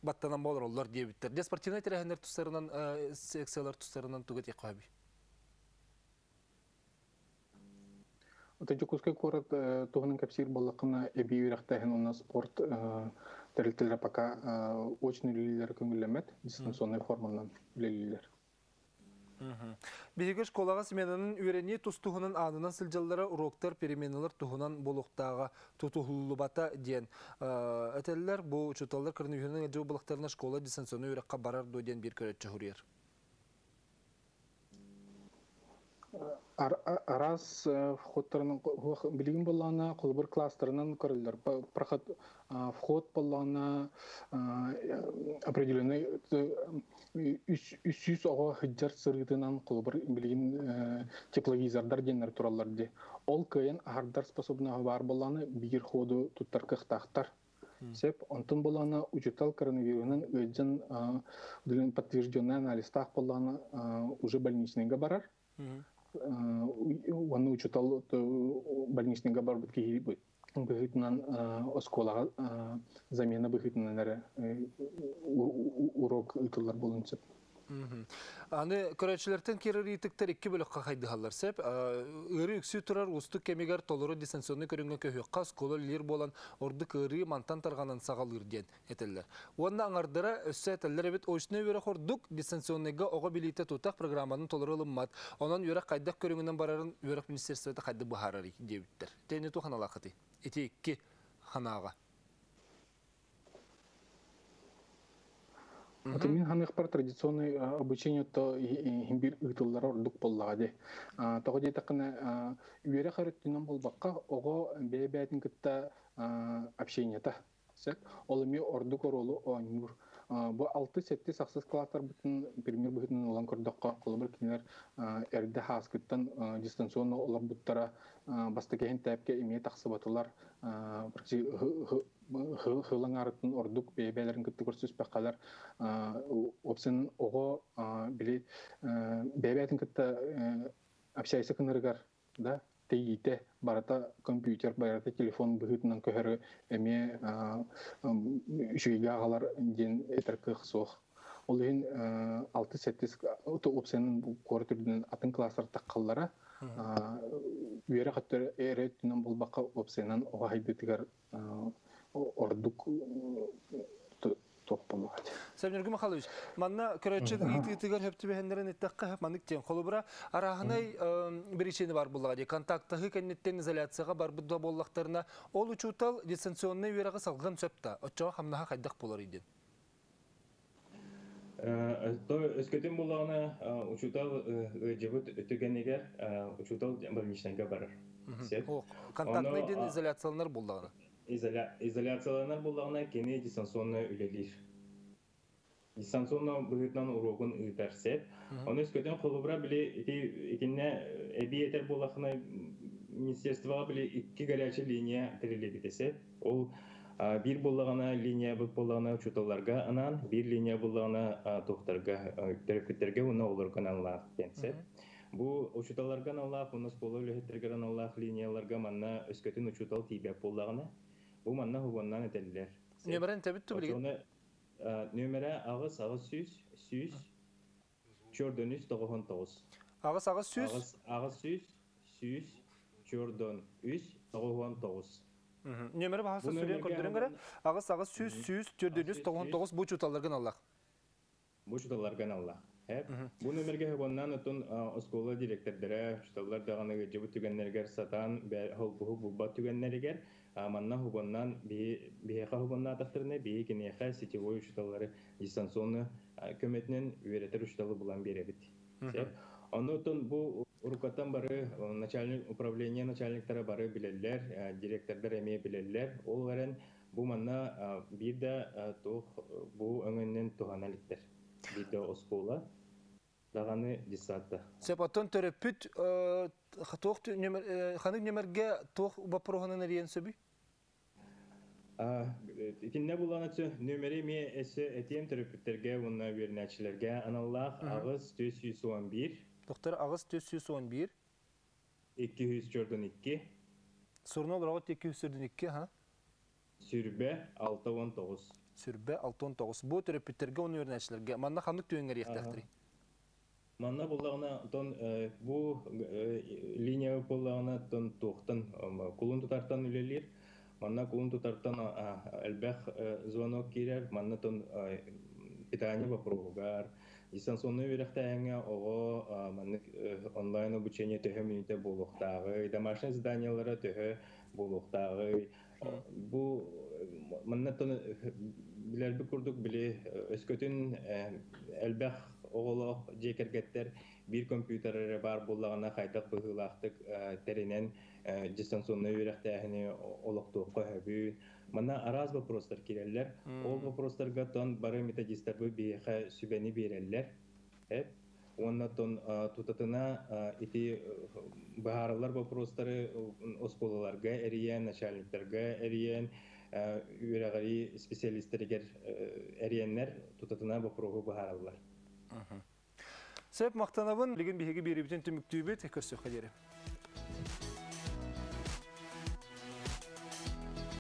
баттанан болороллор диэбиттэр. Дьэ спортивный тэрээһиннэр тустарынан секциялар тустарынан тугу этиэххэ сөбүй? Ата Дьокуускай куорат туһунан кэпсиир буоллаххына эбии үөрэхтээһин уонна спорт Тэрилтэлэр пока очный үлэлииллэрэ көҥүллэммэт, дистанционнай форманан үлэлииллэр. Биһиги школаҕа сменанан үөрэнии тус туһунан аанынан сылдьаллара уроктар, переменалар туһунан буолуохтааҕа тутуһуллубата диэн этэллэр. Бу учууталлар коронавируһунан ыалдьыбыт буоллахтарына школа дистанционнай үөрэххэ барар дуо диэн биир көрөөччү суруйар. Араас входтарынан билигин буоллаҕына холобур класстарынан көрөллөр. Проход вход буоллаҕына определенный 300 оҕо сылдьар сырыытынан холобур билигин тепловизордар диэннэр тураллар дии. Ол кыайан аһардар способнаһа баар буоллаҕына биир ходу туттар кыахтаахтар. Сөп. Онтон буоллаҕына учуутал коронавируһунан ыалдьан подтвержденный анализтаах буоллаҕына уже больничныйга барар. Уонна учуутал больничныйга барбыт киһи быһыытынан оскуолаҕа замена быһыытынан эрэ урок ыытыллар буолуон сөп. Аны көрөөччүлэртэн киирэр ыйытыктар икки бөлөххө хайдыһаллар сөп. Ыарыы үксүү турар уустук кэмигэр толору дистанционнай көрүҥҥэ көһүөххэ оскуола үлэлиир буолан ордук ыарыы мантан тарҕанан саҕалыыр диэн этэллэр. Уонна аҥардара өссө этэллэр эбит очнай үөрэх ордук дистанционнайга оҕо билиитэ тутах программаны толору ылыммат. Онон үөрэх хайдах көрүҥүнэн барарын үөрэх министерствота хайдах быһаарарый диэбиттэр. Тэни туох ханалаахытый? Ити икки ханаага. Это мин ханыахпар традиционный обучение то иһин биир ыытыллара ордук буоллаҕа дии. Тоҕо диэтэххинэ, үөрэх өрүттүнэн буолбакка, оҕо бэйэ-бэйэтин кытта общениета сөп. Ол эмиэ ордук оруолу оонньуур. Бу 6-7 ахсыс кылаастарбытын пример быһыытынан ылан көрдөххө, холобур кинилэр эрдэ хааскыттан дистанционно олорбуттара бастакы иһин тээпкэ эмиэ тахсыбатылар. Хыл аҥаарыттан ордук бэйэ-бэйэлэрин кытта көрсүспэххэлэр уопсайынан оҕо били бэйэ-бэйэтин кытта общайся гынарыгар да тэйиитэ барыта компьютер барыта телефон быһыытынан көһөрү эмиэ үчүгэйгэ аҕалар диэн этэр кыах суох. Ол иһин 6-7 уопсайынан куорат үрдүнэн атын класстар таххаллара үөрэх өттө эрэ өттүнэн буолбакка уопсайынан оҕо хайдыытыгар ордук туох буолуох Сәбнергі Михайлович, манна көрөччү ыйытыытыгар хөп түбэһэннэрин эттэххэ маннык диэн холобура арааһынай биричиини бар буллаҕа дии контактаһыы кэнниттэн изоляцияҕа барбыт да буоллахтарына ол учуутал дистанционнай үөрэҕи салгыан сөп да оччоҕо хамнаһа хайдах буолар диэн. То өскөтүн буллаҕына учуутал ыалдьыбыт түгэнигэр учуутал больничнайга барар. Контактный диэн изоляцияланар буллаҕына. Изоляцияланар буллаҕына кини дистанционно үлэлиир. Дистанционно быһыытынан уруогун ыытар сеп. Ону өскөтүн холобура били ити итиннэ эбии этэр буоллахына министерствоҕа били икки горячая линия тэриллибитэ сеп. Ол биир буоллаҕына линиябыт буоллаҕына учууталларга анаан, биир линия буоллаҕына туохтарга төрөппүттэргэ уонна оҕолорго аналлаах диэн сөп. Бу учууталларга аналлаах уонна оскуола үлэһиттэригэр аналлаах линияларга манна өскөтүн учуутал тиийбэт буоллаҕына, бу манна уһугуннан этэллэр. Нөмерин тэбит ту билигин? Нөмерэ аҕыс аҕыс сүүс сүүс чордон үс тоҕуһун тоҕус. Аҕыс аҕыс сүүс? Аҕыс сүүс сүүс чордон үс тоҕуһуон тоҕус. Нөмері баһаса сүрен көрдөрөн көрө. Аҕыс аҕыс сүүс сүүс төрдөн үс тоҕуһун тоҕус бу учууталларгын аллах. Бу учууталларгын аллах. Бу нөмерге хобоннан отун оскуола директордара, учууталлар даҕаны ыдьыбыт түгэннэригэр сатаан холбуһу булбат түгэннэригэр манна хобоннан биһиэхэ хобоннаатахтарына биһи киниэхэ сетевой учууталлары дистанционно көмөтүнэн үөрэтэр учууталы булан биэрэбит. Оннуттан бу уруккаттан бары начальник управление начальниктара бары билэллэр, директордар эмиэ билэллэр. Ол эрэн бу манна биир да туох бу өҥөннөн туһана иликтэр. Биир да оскуола даҕаны детсадта. Сөп, оттон төрөппүт туох ханнык нөмерге туох боппуруоһунан эрийэн сөбүй? Итиннэ буланаччы нөмери эмиэ эссе этиэм төрөппүттэргэ уонна үөрэнээччилэргэ аналлаах аҕыс түс сүүс уон биир. Доктор аҕыс түс сүүс уон биир. Икки сүүс чордун икки. Сурна олороҕут икки сүүс чордун икки, ха? Сүрбэ алта уон тоҕус. Сүрбэ алта уон тоҕус. Бу төрөппүттэргэ уонна үөрэнээччилэргэ манна ханнык түгэҥҥэ эриэхтээхтэрий? Манна буллаҕына, оттон бу линия буоллаҕына, оттон туохтан кулун тутартан үлэлиир. Манна кулун тутартан элбэх звонок киирэр, манна тон питание боппуруоһугар, дистанционнай үөрэхтээһиҥҥэ оҕо маннык онлайн обучение төһө мүнүүтэ буолуохтааҕый, домашнай заданиелара төһө буолуохтааҕый. Бу манна тон билэрбит курдук били өскөтүн элбэх оҕолоох дьиэ кэргэттэр биир компьютер эрэ баар буоллаҕына хайдах быһыылаахтык тэринэн дистанционнай үөрэхтээһини олохтуохха сөбүй. Манна араас вопростар киирэллэр. Ол вопростарга тон бары методистарбыт биһиэхэ сүбэни биэрэллэр. Эп. Уонна тон тутатына ити быһаарыллар вопростары оскуолаларга эрийэн, начальниктарга эрийэн, үөрэҕирии специалистэригэр эрийэннэр тутатына вопроһу быһаараллар. Сөп мактанабын. Билигин биһиги биэрибитин түмүктүүбүт. Көрсүөххэ диэри.